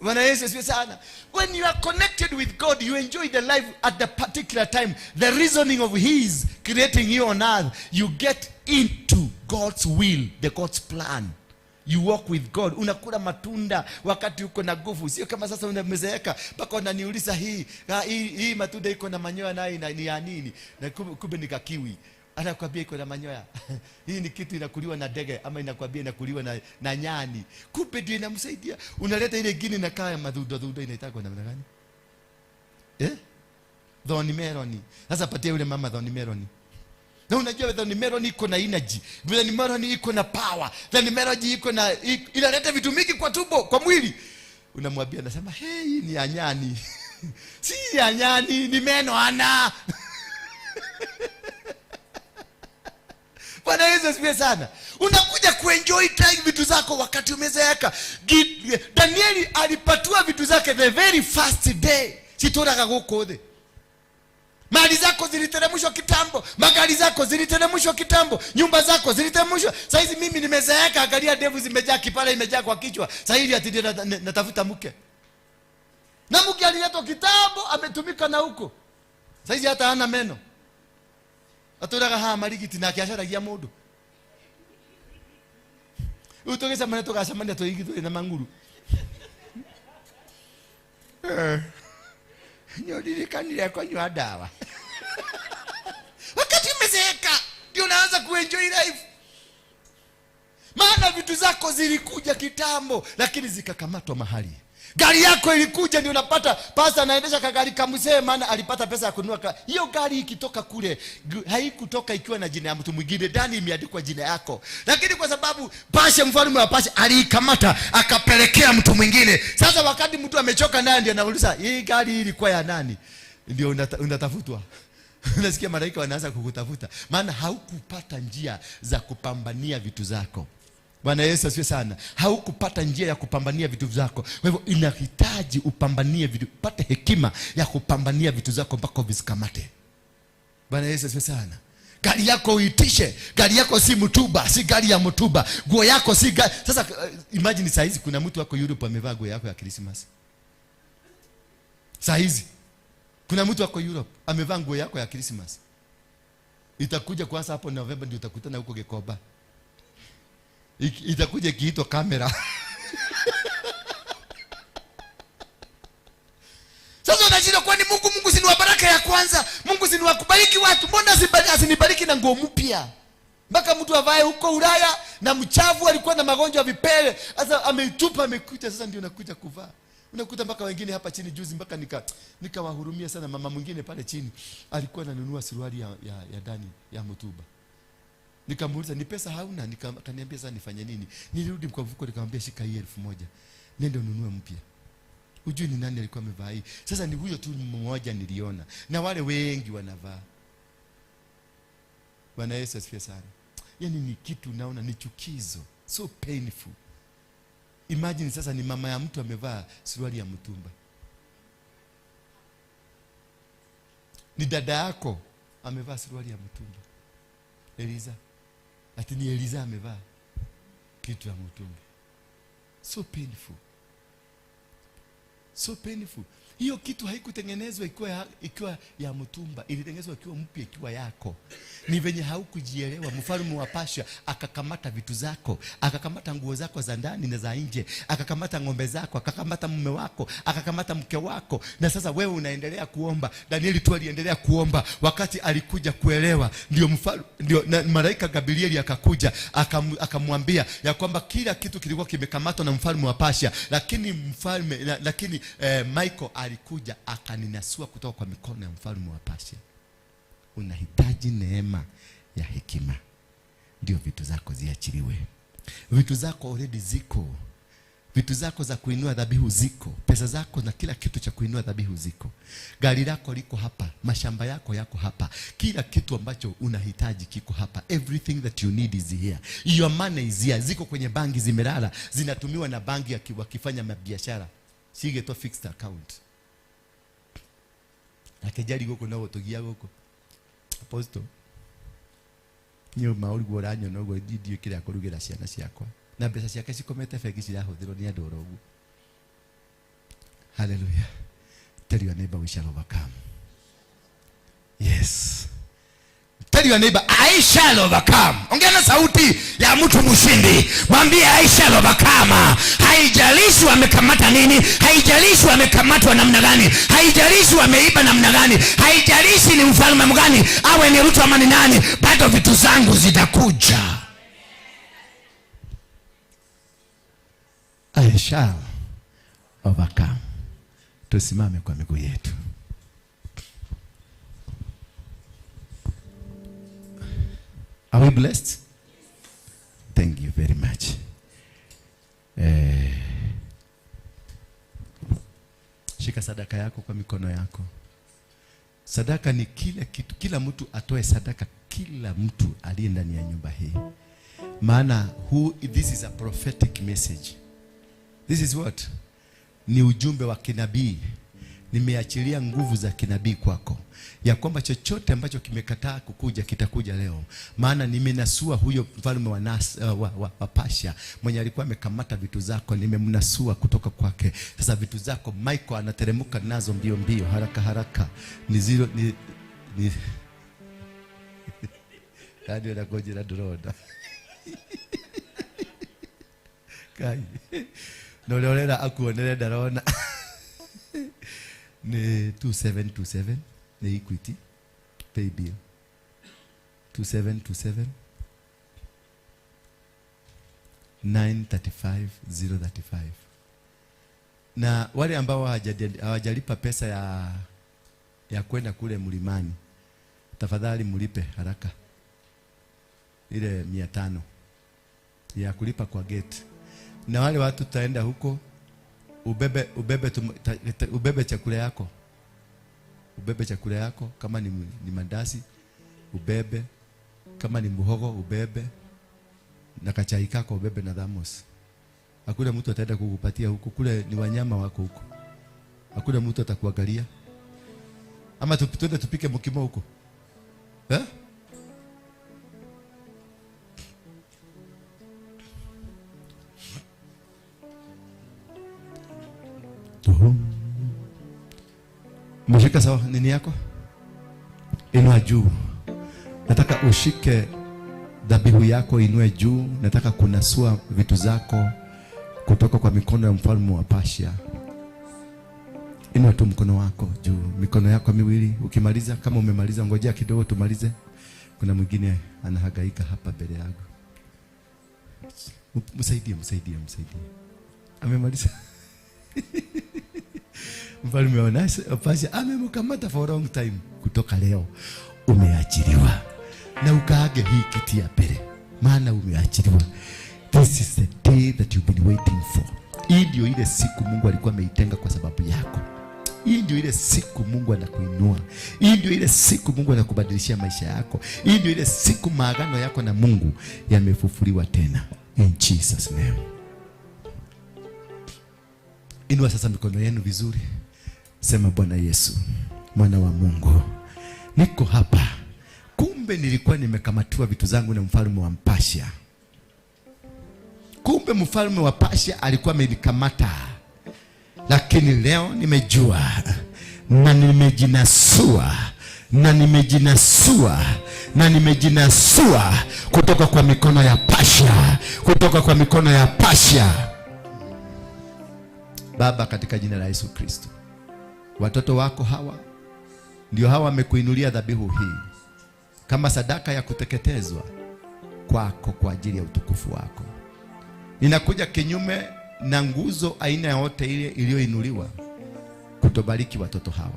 Bwana Yesu asifiwe sana. When you are connected with God, you enjoy the life at the particular time. The reasoning of his creating you on earth, you get into God's will, the God's plan. You walk with God. Unakula matunda wakati uko na nguvu. Sio kama sasa unamezeeka mpaka unaniuliza hii matunda iko na manyoya nayo ni ya nini? Na kumbe ni kakiwi. Anakuambia iko na manyoya. Hii ni kitu inakuliwa na ndege ama inakuambia inakuliwa na nyani. Kumbe ndio inamsaidia. Unaleta ile gini na kaya madhuda dhuda inaitwa namna gani? Thorny melon. Sasa patia yule mama thorny melon. Na unajua thorny melon iko na energy. Thorny melon iko na power. Thorny melon iko na inaleta vitu mingi kwa tumbo, kwa mwili. Unamwambia, anasema, hey, ni ya nyani. Si ya nyani, ni meno ana. Bwana Yesu asifiwe sana. Unakuja kuenjoy time vitu zako wakati umezeeka. Danieli alipatua vitu zake the very first day. Sitoraga guku thi. Mali zako ziliteremshwa kitambo, magari zako ziliteremshwa kitambo, nyumba zako ziliteremshwa. Sasa hizi mimi nimezeeka, angalia ndevu zimejaa, kipara imejaa kwa kichwa. Sasa hivi ati ndio natafuta mke. Na mke aliletwa kitambo, ametumika na huko. Sasa hizi hata hana meno. Aturaga haha marigiti na akiacaragia mundu. Riu tugicemania tugacemania twigithwe na mang'uru. Nĩũririkanire kũnyua ndawa. Wakati umezeeka ndio unaanza kuenjoy life. Maana vitu zako zilikuja kitambo lakini zikakamatwa mahali. Gari yako ilikuja ndio unapata pasta anaendesha kagari kamzee, maana alipata pesa ya kununua hiyo gari. Ikitoka kule haikutoka ikiwa na jina ya mtu mwingine, ndani imeandikwa jina yako. Lakini kwa sababu Pashe, mfalme wa Pashe, aliikamata akapelekea mtu mwingine. Sasa wakati mtu amechoka naye ndio anauliza hii gari ilikuwa ya nani? Ndio unatafutwa. Unasikia malaika wanaanza kukutafuta, maana haukupata njia za kupambania vitu zako. Bwana Yesu asifiwe sana. Haukupata njia ya kupambania vitu zako. Kwa hivyo inahitaji upambanie vitu, upate hekima ya kupambania vitu zako mpaka uvikamate. Bwana Yesu asifiwe sana. Gari yako uitishe. Gari yako si mtuba, si gari ya mtuba. Nguo yako si gari. Sasa imagine saa hizi kuna mtu wako Europe amevaa nguo yako ya Christmas. Saa hizi kuna mtu wako Europe amevaa nguo yako ya Christmas. Itakuja kwanza hapo November ndio utakutana huko Gikomba. Itakuja ikiitwa kamera. Sasa unashindwa, kwani Mungu si ni wa baraka ya kwanza? Mungu si ni wa kubariki watu? Mbona asinibariki na nguo mpya? Mpaka mtu avae huko Ulaya na mchafu alikuwa na magonjwa ya vipele. Sasa ameitupa, amekuja sasa ndio unakuja kuvaa. Unakuta mpaka wengine hapa chini juzi mpaka nikawahurumia sana. Mama mwingine pale chini alikuwa ananunua suruali ya ndani ya mtuba. Nikamuuliza ni pesa hauna? Akaniambia sasa nifanye nini? Nilirudi kwa mfuko nikamwambia shika hii 1000. Nenda ununue mpya. Hujui ni nani alikuwa amevaa hii. Sasa ni huyo tu mmoja niliona. Na wale wengi wanavaa. Bwana Yesu asifiwe sana. Yaani ni kitu naona ni chukizo. So painful. Imagine sasa ni mama ya mtu amevaa suruali ya mtumba. Ni dada yako amevaa suruali ya mtumba. Eliza. Ati ni Eliza amevaa kitu ya mtumba. So painful. So painful. Hiyo kitu haikutengenezwa ikiwa ya mtumba, ilitengenezwa ikiwa mpya, ikiwa yako. Ni venye haukujielewa. Mfalme wa Pasha akakamata vitu zako, akakamata nguo zako za ndani na za nje, akakamata ng'ombe zako, akakamata mume wako, akakamata mke wako, na sasa wewe unaendelea kuomba. Danieli tu aliendelea kuomba wakati alikuja kuelewa, ndio malaika Gabrieli akakuja akamwambia ya kwamba kila kitu kilikuwa kimekamatwa na mfalme wa Pasha, lakini Michael alikuja akaninasua kutoka kwa mikono ya mfalme wa Pasha. Unahitaji neema ya hekima ndio vitu zako ziachiliwe. Vitu zako already ziko. Vitu zako za kuinua dhabihu ziko. Pesa zako na kila kitu cha kuinua dhabihu ziko. Gari lako liko hapa, mashamba yako yako hapa. Kila kitu ambacho unahitaji kiko hapa. Everything that you need is here. Your money is here. Ziko kwenye banki zimelala, zinatumiwa na banki wakifanya mabiashara. Sige to fixed account. Akejali goko na gotogia goko. Apostle. Nyo mauri gworanyo no gwo ndiye kira kurugira ciana ciakwa. Na mbeca ciake cikomete bengi cirahuthirwo ni andu oro uguo. Hallelujah. Tell your neighbor we shall overcome. Yes. Tell your neighbor, I shall overcome. Ongea na sauti ya mtu mshindi. Mwambie I shall overcome. Haijalishi wamekamata nini, haijalishi wamekamatwa namna gani, haijalishi wameiba namna gani, haijalishi ni mfalme mgani, awe ni Ruto ama ni nani, bado vitu zangu zitakuja. I shall overcome. Tusimame kwa miguu yetu. Are we blessed? Thank you very much. Shika sadaka yako kwa mikono yako. Sadaka ni kila kitu. Kila mtu atoe sadaka, kila mtu aliye ndani ya nyumba hii. Maana this is a prophetic message. This is what? Ni ujumbe wa kinabii. Nimeachilia nguvu za kinabii kwako, ya kwamba chochote ambacho kimekataa kukuja kitakuja leo. Maana nimenasua huyo mfalme wa Pasha mwenye alikuwa amekamata vitu zako, nimemnasua kutoka kwake. Sasa vitu zako Michael anateremka nazo mbio mbio, haraka haraka. Ni zero ni radio na gojira droda. Kai. No lorera akuonere ndarona. Ni 2727 ni Equity pay bill 2727 935 035. Na wale ambao hawajalipa pesa ya kwenda kule mlimani, tafadhali mlipe haraka ile 500 ya kulipa kwa gate. Na wale watu tutaenda huko, ubebe chakula yako. Ubebe chakula yako, kama ni mandasi ubebe, kama ni muhogo ubebe, na kachai kako ubebe na thermos. Hakuna mtu ataenda kukupatia huko, kule ni wanyama wako huko. Hakuna mtu atakuangalia. Ama tuende tupike mukimo huko. Eh? Umeshika sawa nini yako? Inua juu. Nataka ushike dhabihu yako, inue juu. Nataka kunasua vitu zako kutoka kwa mikono ya mfalme wa Pasha. Inua tu mkono wako juu, mikono yako miwili. Ukimaliza, kama umemaliza, ngojea kidogo tumalize. Kuna mwingine anahangaika hapa mbele yangu. Msaidie, msaidie, msaidie. Amemaliza. Mfalme wa Pasha amemkamata for a long time. Kutoka leo umeachiliwa. Na ukaage hii kiti ya mbele, maana umeachiliwa. This is the day that you've been waiting for. Hii ndio ile siku Mungu alikuwa ameitenga kwa sababu yako. Hii ndio ile siku Mungu anakuinua. Hii ndio ile siku Mungu anakubadilishia maisha yako. Hii ndio ile siku maagano yako na Mungu yamefufuliwa tena. In Jesus name. Inua sasa mikono yenu vizuri. Sema, Bwana Yesu, mwana wa Mungu, niko hapa. Kumbe nilikuwa nimekamatiwa vitu zangu na mfalme wa Pasha. Kumbe mfalme wa Pasha alikuwa amenikamata. Lakini leo nimejua na nimejinasua na nimejinasua na nimejinasua kutoka kwa mikono ya Pasha, kutoka kwa mikono ya Pasha. Baba, katika jina la Yesu Kristo, watoto wako hawa ndio hawa wamekuinulia dhabihu hii kama sadaka ya kuteketezwa kwako kwa ajili ya utukufu wako. Ninakuja kinyume na nguzo aina yote ile iliyoinuliwa kutobariki watoto hawa.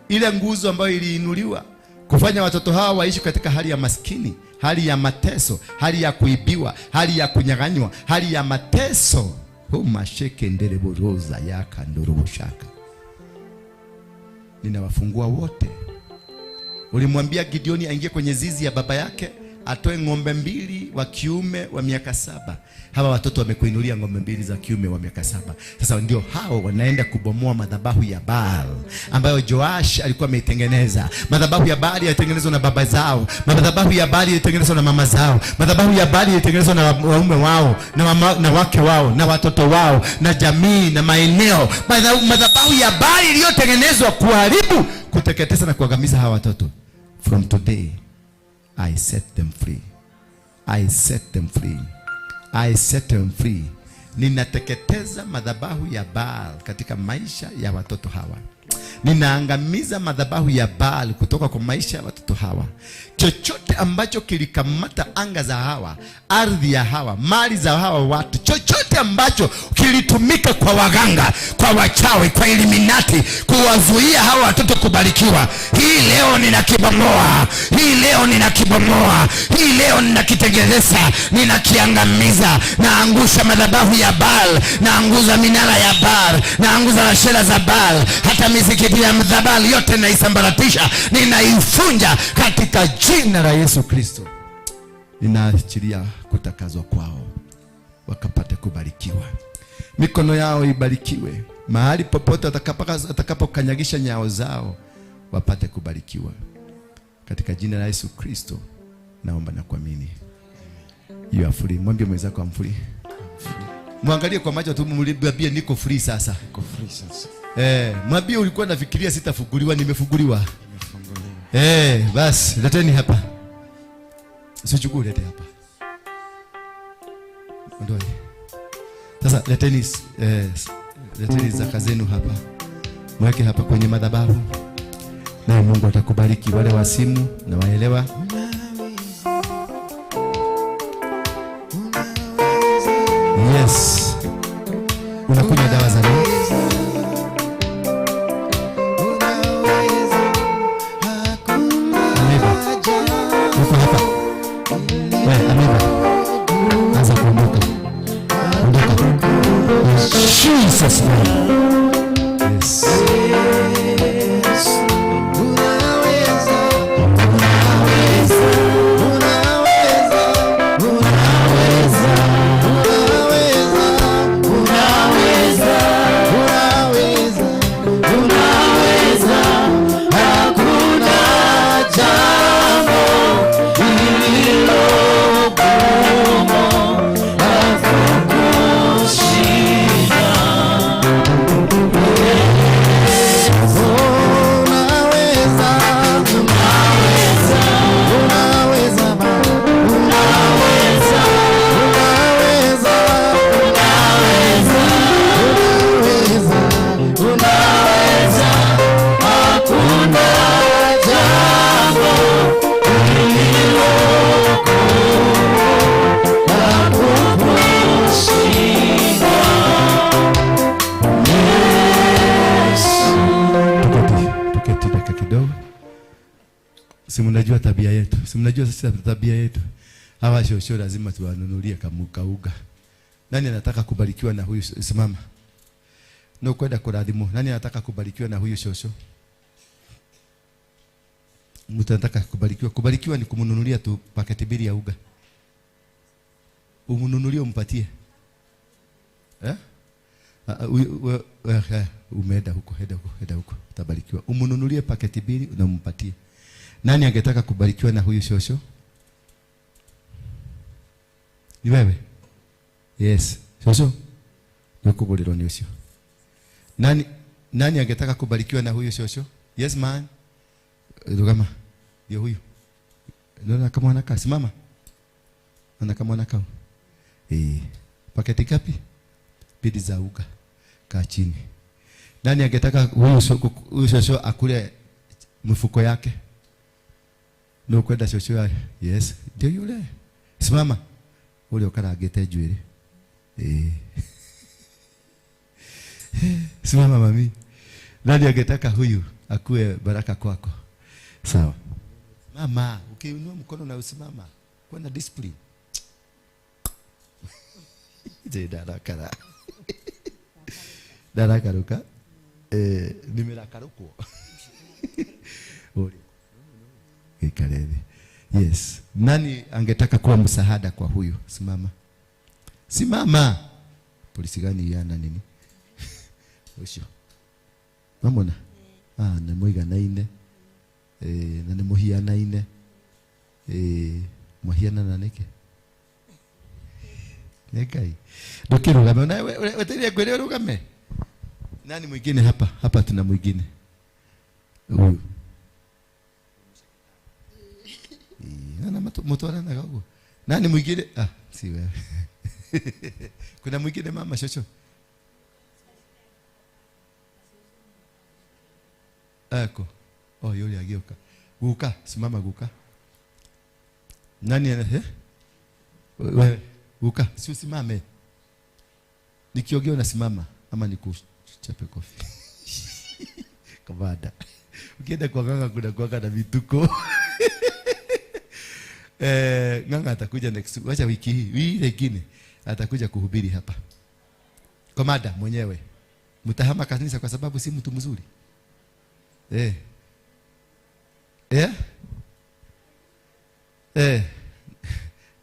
Ile nguzo ambayo iliinuliwa kufanya watoto hawa waishi katika hali ya maskini, hali ya mateso, hali ya kuibiwa, hali ya kunyang'anywa, hali ya mateso. Humasheke ndereboroza yaka ndoroboshaka. Ninawafungua wote. Ulimwambia Gideoni aingie kwenye zizi ya baba yake, atoe ng'ombe 2 wa kiume wa miaka 7. Hawa watoto wamekuinulia ng'ombe 2 za kiume wa miaka 7. Sasa ndio hao wanaenda kubomoa madhabahu ya Baal ambayo Joash alikuwa ameitengeneza. Madhabahu ya Baal yalitengenezwa na baba zao. Madhabahu ya Baal yalitengenezwa na mama zao. Madhabahu ya Baal yalitengenezwa na waume wao, na mama, na wake wao, na watoto wao, na jamii na maeneo. Madhabahu ya Baal iliyotengenezwa kuharibu, kuteketeza na kuangamiza hawa watoto. From today I set them free. I set them free. I set them free. Ninateketeza madhabahu ya Baal katika maisha ya watoto hawa. Ninaangamiza madhabahu ya Baal kutoka kwa maisha ya watoto hawa. Chochote ambacho kilikamata anga za hawa, ardhi ya hawa, mali za hawa watu, chochote ambacho kilitumika kwa waganga, kwa wachawi, kwa Illuminati kuwazuia hawa watoto kubarikiwa, hii leo ninakibomoa, hii leo ninakibomoa, hii leo ninakitengeneza, ninakiangamiza. Naangusha madhabahu ya Baal, naanguza minara ya Baal, naanguza ashera za Baal, hata mizikiti ya Baal yote naisambaratisha, ninaifunja katika jina la Yesu Kristo. Ninaachilia kutakazwa kwao, wakapate kubarikiwa. Mikono yao ibarikiwe, mahali popote atakapokanyagisha nyao zao wapate kubarikiwa. Katika jina la Yesu Kristo naomba na kuamini. You are free. Mwambie mwenzako I'm free. Mwangalie kwa macho tu, mwambie niko free sasa. Niko free sasa. Mwambie ulikuwa unafikiria sitafunguliwa, nimefunguliwa. Basi leteni hapa. Usichukue, lete hapa. Ondoe. Sasa leteni leteni zaka zenu hapa. Mweke hapa kwenye madhabahu. Na Mungu atakubariki. Wale wa simu na waelewa. Yes. Unakunywa dawa za nini? Ameba. Uko hapa. Wewe ameba. Anza kuondoka. Ondoka. Jesus name. Yes. Si mnajua tabia yetu. Si mnajua sisi tabia yetu. Hawa shosho lazima tuwanunulie kauga. Nani anataka kubarikiwa na huyu? Simama. No kwenda kuradhimu. Nani anataka kubarikiwa na huyu shosho? Mtu anataka kubarikiwa. Kubarikiwa ni kumnunulia tu paketi mbili ya uga. Umnunulie umpatie. Umeenda huko, enda huko, enda huko. Utabarikiwa. Umnunulie paketi mbili na umpatie. Nani angetaka kubarikiwa na huyu shosho? Ni wewe? Yes. Shosho? Nĩũkũgũrĩrwo nĩ ũcio. Nani angetaka kubarikiwa na huyu shosho? Yes man. Rugama. Ndio huyu. Naona kama anakaa, simama. Naona kama anakaa. Paketi ngapi? Bidi za uga. Kaa chini. Nani angetaka huyu shosho akule mfuko yake? No kwenda shosho yake. Yes, ndio yule. Simama. Ule ukarangite njuĩrĩ. Simama mami. Nani angetaka huyu akue baraka kwako? Sawa. Mama, ukiinua mkono na usimama. Kuwa na discipline. Je, darakara. Darakaruka. Nimerakaruko. Ori. Ikarebe. Yes. Nani angetaka kuwa msaada kwa huyu? Simama. Simama. Polisi gani yana nini? Osho. Mamona. Ah, na muiganaine. Na ni muhianaine. Muhiana na niki? Nekai. Ndukirugame. Na weterie ngwire urugame. Nani mwingine hapa? Hapa tuna mwingine. Huyu. Nana mutwaranaga uguo. Nani mwingine? Ah, si wewe. Kuna mwingine mama shosho? Ako. Oh, yule ageuka. Guka, simama guka. Nani ana Wewe, guka, si usimame. Nikiongea unasimama ama nikuchape kofi. Kabada. Ukienda kwa nganga kuna kuanga na vituko. Nganga atakuja next, wacha wiki hii, wiki nyingine atakuja kuhubiri hapa. Komada mwenyewe. Mtahama kanisa kwa sababu si mtu mzuri.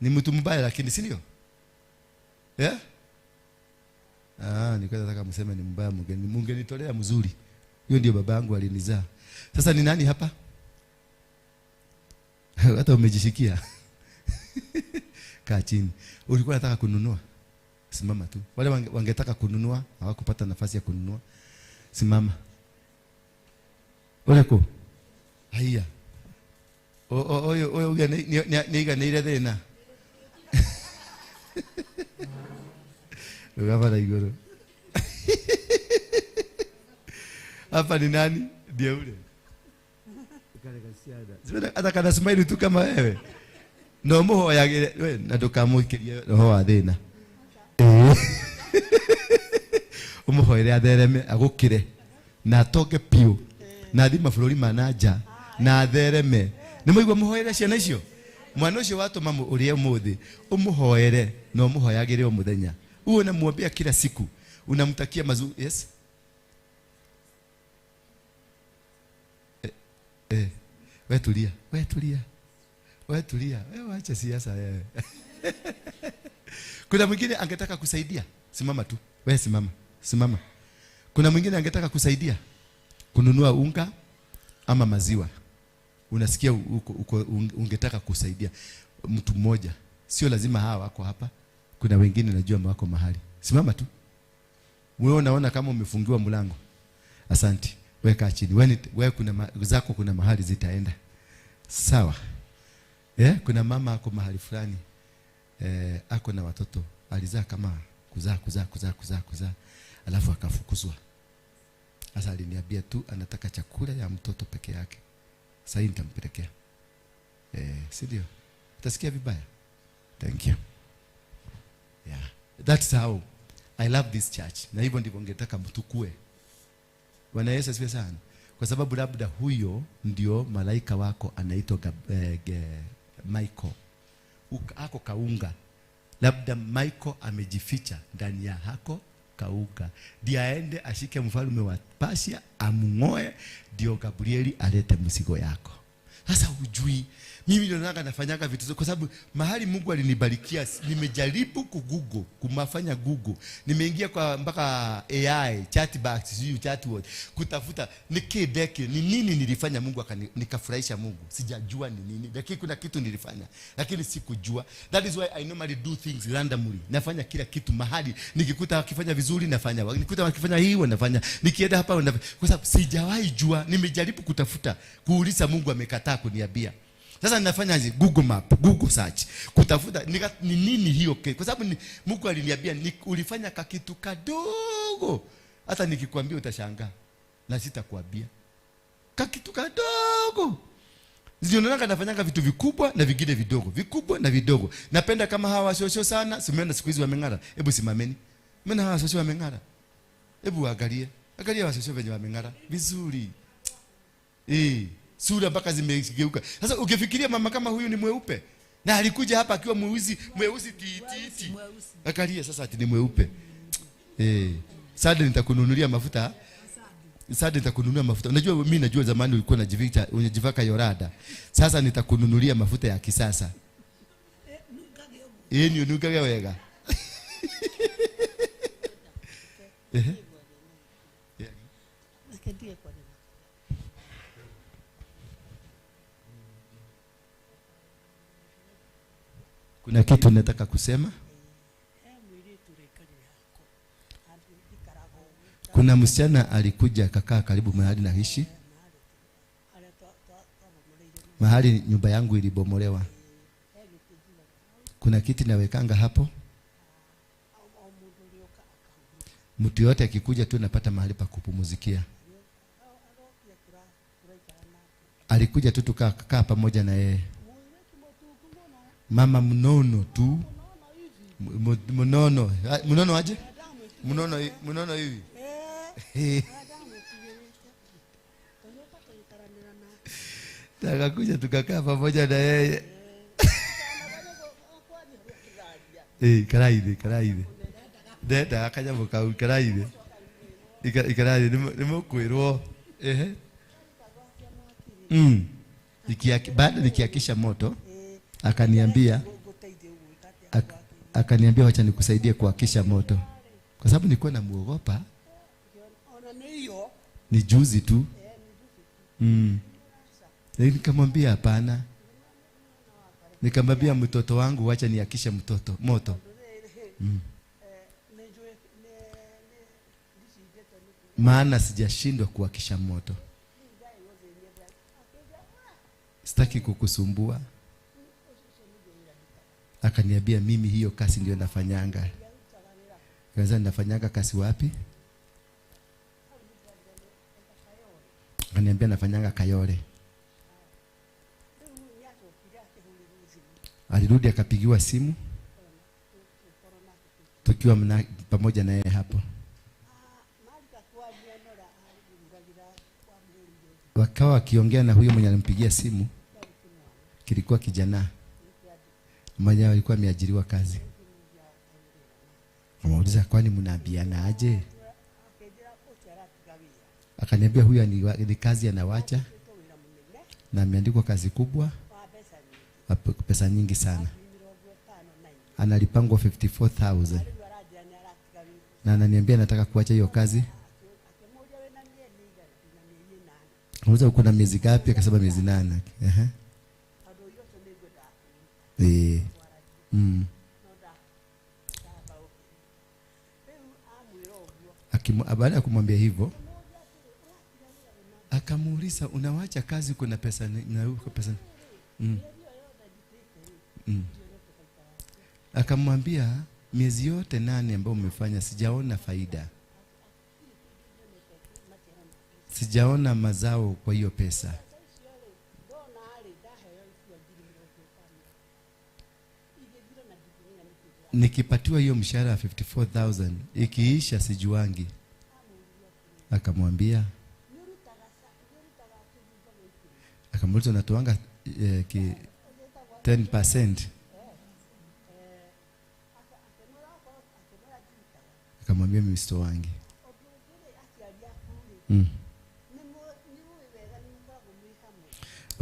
Ni mtu mbaya lakini si ndio? Ah, nilikuwa nataka mseme ni mbaya, mungenitolea mzuri. Hiyo ndio baba yangu alinizaa. Sasa ni nani hapa? Hata umejishikia. Kaa chini. Ulikuwa unataka kununua? Simama tu. Wale wangetaka kununua hawakupata nafasi ya kununua. Simama. Oleko. Haya. Oyo oyo niiganĩire thĩna. Rugama na igũrũ. Hapa ni nani? Ndiye ule. Hata kana smile tu kama wewe. No muhoyagire we na ndukamũikĩrie roho wa thĩna. Umuhoere athereme agũkĩre na atoke piũ na athi mabũrũri ma na nja na athereme. Nĩ mũigua mũhoere ciana icio? Mwana ũcio watũma ũrĩe ũmũthĩ ũmũhoere na ũmũhoyagĩre o mũthenya. Uwe unamwambia kila siku, unamtakia mazuri. Yes. Wewe tulia, wewe tulia. Wewe tulia, wewe acha siasa wewe. Kuna mwingine angetaka kusaidia? Simama tu. Wewe simama. Simama. Kuna mwingine angetaka kusaidia kununua unga ama maziwa. Unasikia uko ungetaka kusaidia mtu mmoja. Sio lazima hawa wako hapa. Kuna wengine najua wako mahali. Simama tu. Wewe unaona kama umefungiwa mlango. Asante. Weka chini. Wewe kuna zako kuna mahali zitaenda. Sawa. Kuna mama ako mahali fulani. Ako na watoto. Alizaa kama kuzaa. Alafu akafukuzwa. Sasa aliniambia tu anataka chakula ya mtoto peke yake. Sasa nitampelekea. Si ndio? Utasikia vibaya. Thank you. Yeah. That's how I love this church. Na hivyo ndivyo ningetaka mtukue. Bwana Yesu asifiwe sana. Kwa sababu labda huyo ndio malaika wako anaitwa Michael. Ako kaunga. Labda Michael amejificha ndani ya hako kaunga. Ndiye aende ashike mfalme wa Persia amngoe, ndio Gabrieli alete mzigo yako. Sasa hujui. Mimi ndio naanga nafanyaga vitu kwa sababu mahali Mungu alinibarikia, nimejaribu ku Google, kumafanya Google. Nimeingia kwa mpaka AI, chatbox, sijui chatbot, kutafuta ni kideke, ni nini nilifanya Mungu nikafurahisha Mungu. Sijajua ni nini, lakini kuna kitu nilifanya, lakini sikujua. That is why I normally do things randomly. Nafanya kila kitu mahali, nikikuta wakifanya vizuri nafanya, nikikuta wakifanya hii wanafanya, nikienda hapa wanafanya. Kwa sababu sijawahi jua, nimejaribu kutafuta, kuuliza Mungu amekataa kuniambia. Sasa ninafanya aje? Google Map, Google search, kutafuta ni nini hiyo. Kwa sababu Mungu aliniambia ulifanya kakitu kadogo. Hata nikikwambia utashangaa na sitakwambia. Kakitu kadogo. Zinaonekana nafanyanga vitu vikubwa na vingine vidogo, vikubwa na vidogo. Napenda kama hawa washosho sana, simeona siku hizi wameng'ara. Hebu simameni. Mbona hawa washosho wameng'ara? Hebu angalia. Angalia washosho wenye wameng'ara vizuri. Sura mpaka zimegeuka. Sasa ukifikiria mama kama huyu ni mweupe na alikuja hapa akiwa mweusi, mweusi titi. Angalia sasa ati ni mweupe. Sasa nitakununulia mafuta. Sasa nitakununulia mafuta. Unajua mimi najua zamani ulikuwa unajivika, unajivaka yorada. Sasa nitakununulia mafuta ya kisasa. Ni nukage wega. Kuna kitu nataka kusema. Kuna msichana alikuja akakaa karibu mahali naishi, mahali nyumba yangu ilibomolewa. Kuna kiti nawekanga hapo, mtu yote akikuja tu napata mahali pa kupumuzikia. Alikuja tu tukakaa pamoja na yeye. Mama mnono tu. Mnono. Mnono aje? Mnono, mnono hivi. Tukakuja tukakaa pamoja na yeye. Karaide, karaide. Deda akanya karaide. Ikaraide nimukwirwo. Baada nikiakisha moto akaniambia wacha nikusaidie kuakisha moto. Kwa sababu nilikuwa namuogopa. Ni juzi tu. Nikamwambia hapana. Nikamwambia mtoto wangu wacha niakishe mtoto moto. Maana sijashindwa kuakisha moto. Sitaki kukusumbua. Akaniambia mimi hiyo kazi ndio nafanyanga. Kaza nafanyanga kazi wapi? Akaniambia nafanyanga Kayole. Alirudi akapigiwa simu tukiwa pamoja na yeye hapo. Wakawa wakiongea na huyo mwenye alimpigia simu. Kilikuwa kijana mwenye alikuwa ameajiriwa kazi. Akamuuliza kwani mnaambiana aje? Akaniambia huyu ni kazi anawacha na ameandikwa kazi kubwa, pesa nyingi sana. Analipangwa 54,000. Na ananiambia nataka kuacha hiyo kazi. Unaweza uko na miezi ngapi? Akasema miezi 8. Baada ya kumwambia hivyo akamuuliza unawacha kazi kuna pesa na uko pesa. Akamwambia miezi yote 8 ambayo umefanya sijaona faida. Sijaona mazao kwa hiyo pesa. Nikipatiwa hiyo mshahara 54,000 ikiisha sijuangi. Akamwambia, akamuuliza unatoanga 10%. Akamwambia mimi sitoangi.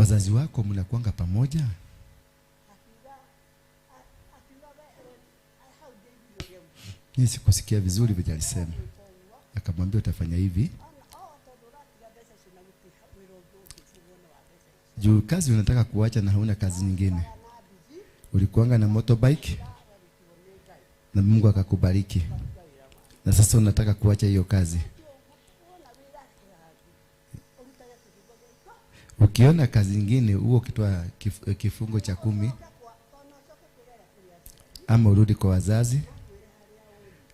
Wazazi wako mnakuanga pamoja? Mimi sikusikia vizuri vile alisema. Akamwambia utafanya hivi. Juu kazi unataka kuacha na hauna kazi nyingine. Ulikuanga na motorbike na Mungu akakubariki. Na sasa unataka kuacha hiyo kazi. Ukiona kazi nyingine huo ukitoa kifungo cha 10 ama urudi kwa wazazi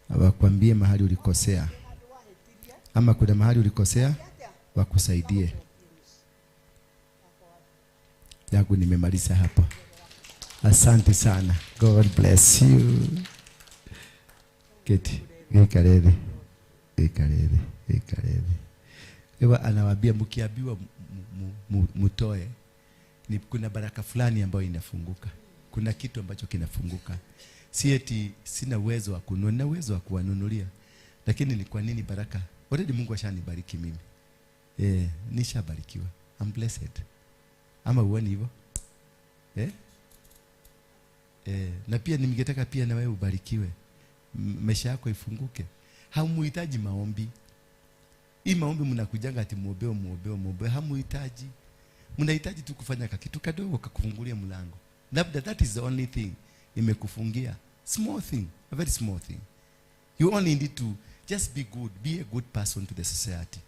wakwambie mahali ulikosea, ama kuna mahali ulikosea wakusaidie. Yangu nimemaliza hapa. Asante sana. God bless you. Keti. Ikarebe. Ikarebe. Ikarebe. Ewa anawaambia mkiambiwa mtoe, ni kuna baraka fulani ambayo inafunguka. Kuna kitu ambacho kinafunguka. Si eti sina uwezo wa kununua, nina uwezo wa kuwanunulia. Lakini ni kwa nini baraka? Already Mungu ashanibariki mimi. Nishabarikiwa. I'm blessed. Ama uone hivyo? Na pia ningetaka pia na wewe ubarikiwe. Maisha yako ifunguke. Hamuhitaji maombi. Hii maombi mnakujanga ati muombe muombe muombe. Hamuhitaji. Mnahitaji tu kufanya kitu kadogo kakufungulia mlango. Labda that is the only thing imekufungia. Small thing, a very small thing. You only need to just be good, be a good person to the society.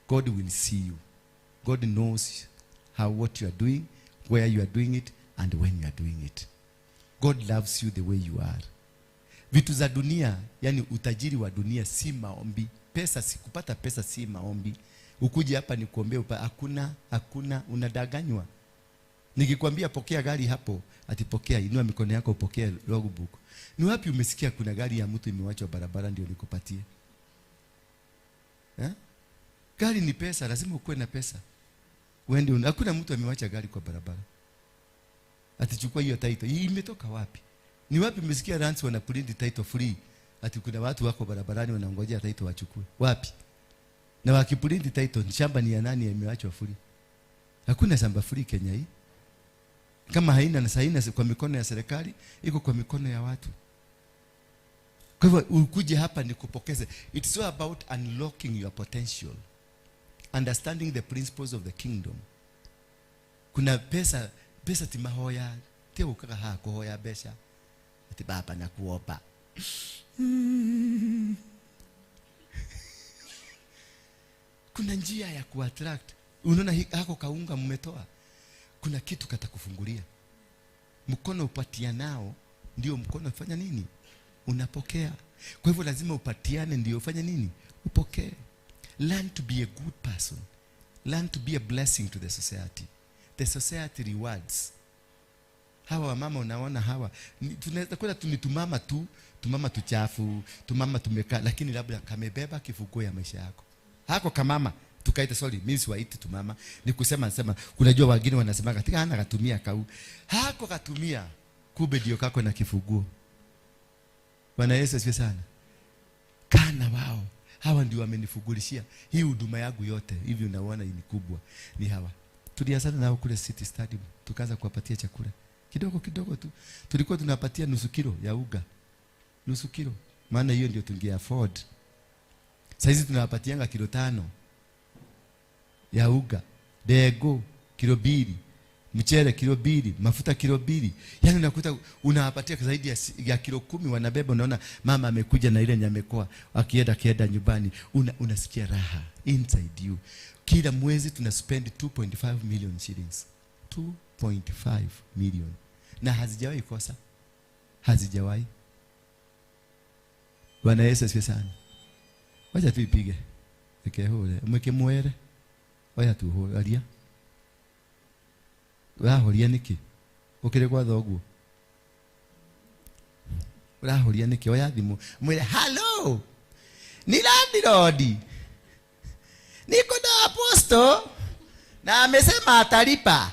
God will see you. God knows how what you are doing, where you are doing it, and when you are doing it. God loves you the way you are. Vitu za dunia, yani utajiri wa dunia si maombi. Pesa si kupata pesa si maombi. Ukuje hapa ni kuombea hakuna, hakuna, unadanganywa. Nikikwambia pokea gari hapo, atipokea, inua mikono yako upokee logbook. Ni wapi umesikia kuna gari ya mtu imewachwa barabara ndio nikupatie? Gari ni pesa, lazima ukuwe na pesa. Uende, hakuna mtu amewacha gari kwa barabara. Atichukua hiyo title. Hii imetoka wapi? Ni wapi umesikia rants wana print title free? Ati kuna watu wako barabarani wanangojea title wachukue. Wapi? Na wakiprint title, shamba ni ya nani imewachwa free? Hakuna shamba free Kenya hii. Kama haina na haina kwa mikono ya serikali, iko kwa mikono ya watu. Kwa hivyo ukuje hapa nikupokeze. It's all about unlocking your potential. Understanding the principles of the kingdom. Kuna pesa, pesa timahoya, te ukaga ha kuhoya besha. Ati baba nakuomba. Kuna njia ya kuattract. Unaona hako kaunga mmetoa. Kuna kitu katakufungulia. Mkono upatianao ndio mkono ufanya nini? Unapokea. Kwa hivyo lazima upatiane ndio ufanye nini? Upokee. Learn to be a good person. Learn to be a blessing to the society. The society rewards. Hawa wamama unaona hawa, tunaweza kwenda tu ni tumama tu, tumama tuchafu, tumama tumekaa, lakini labda kamebeba kifunguo ya maisha yako. Hako kamama tukaita, sorry, mimi siwaiti tumama, ni kusema nasema, unajua wengine wanasema katika hana katumia kau. Hako katumia kumbe ndio kako na kifunguo. Bwana Yesu asifiwe sana. Kana wao. Hawa ndio wamenifugulishia hii huduma yangu yote. Hivi unaona ni kubwa. Ni hawa. Tulianza nao kule City Stadium, tukaanza kuwapatia chakula. Kidogo kidogo tu. Tulikuwa tunapatia nusu kilo ya uga. Nusu kilo. Maana hiyo ndio tunge afford. Saizi tunawapatianga kilo 5 ya uga, dego kilo 2, mchele kilo 2, mafuta kilo 2. Yaani unakuta unawapatia zaidi ya kilo 10 wanabeba. Unaona mama amekuja na ile nyamekoa, akienda nyumbani, unasikia raha inside you. Kila mwezi tuna spend 2.5 million shillings. 2.5 million. Na hazijawahi kosa. Hazijawahi. Bwana Yesu asifiwe sana. Wacha tuipige. Ekehore, mweke mwere. Oya tu aria. Urahoria niki? Ukire kwa thoguo. Urahoria niki? Oya thimu. Mwire hello. Ni landlord. Niko na apostle na amesema atalipa.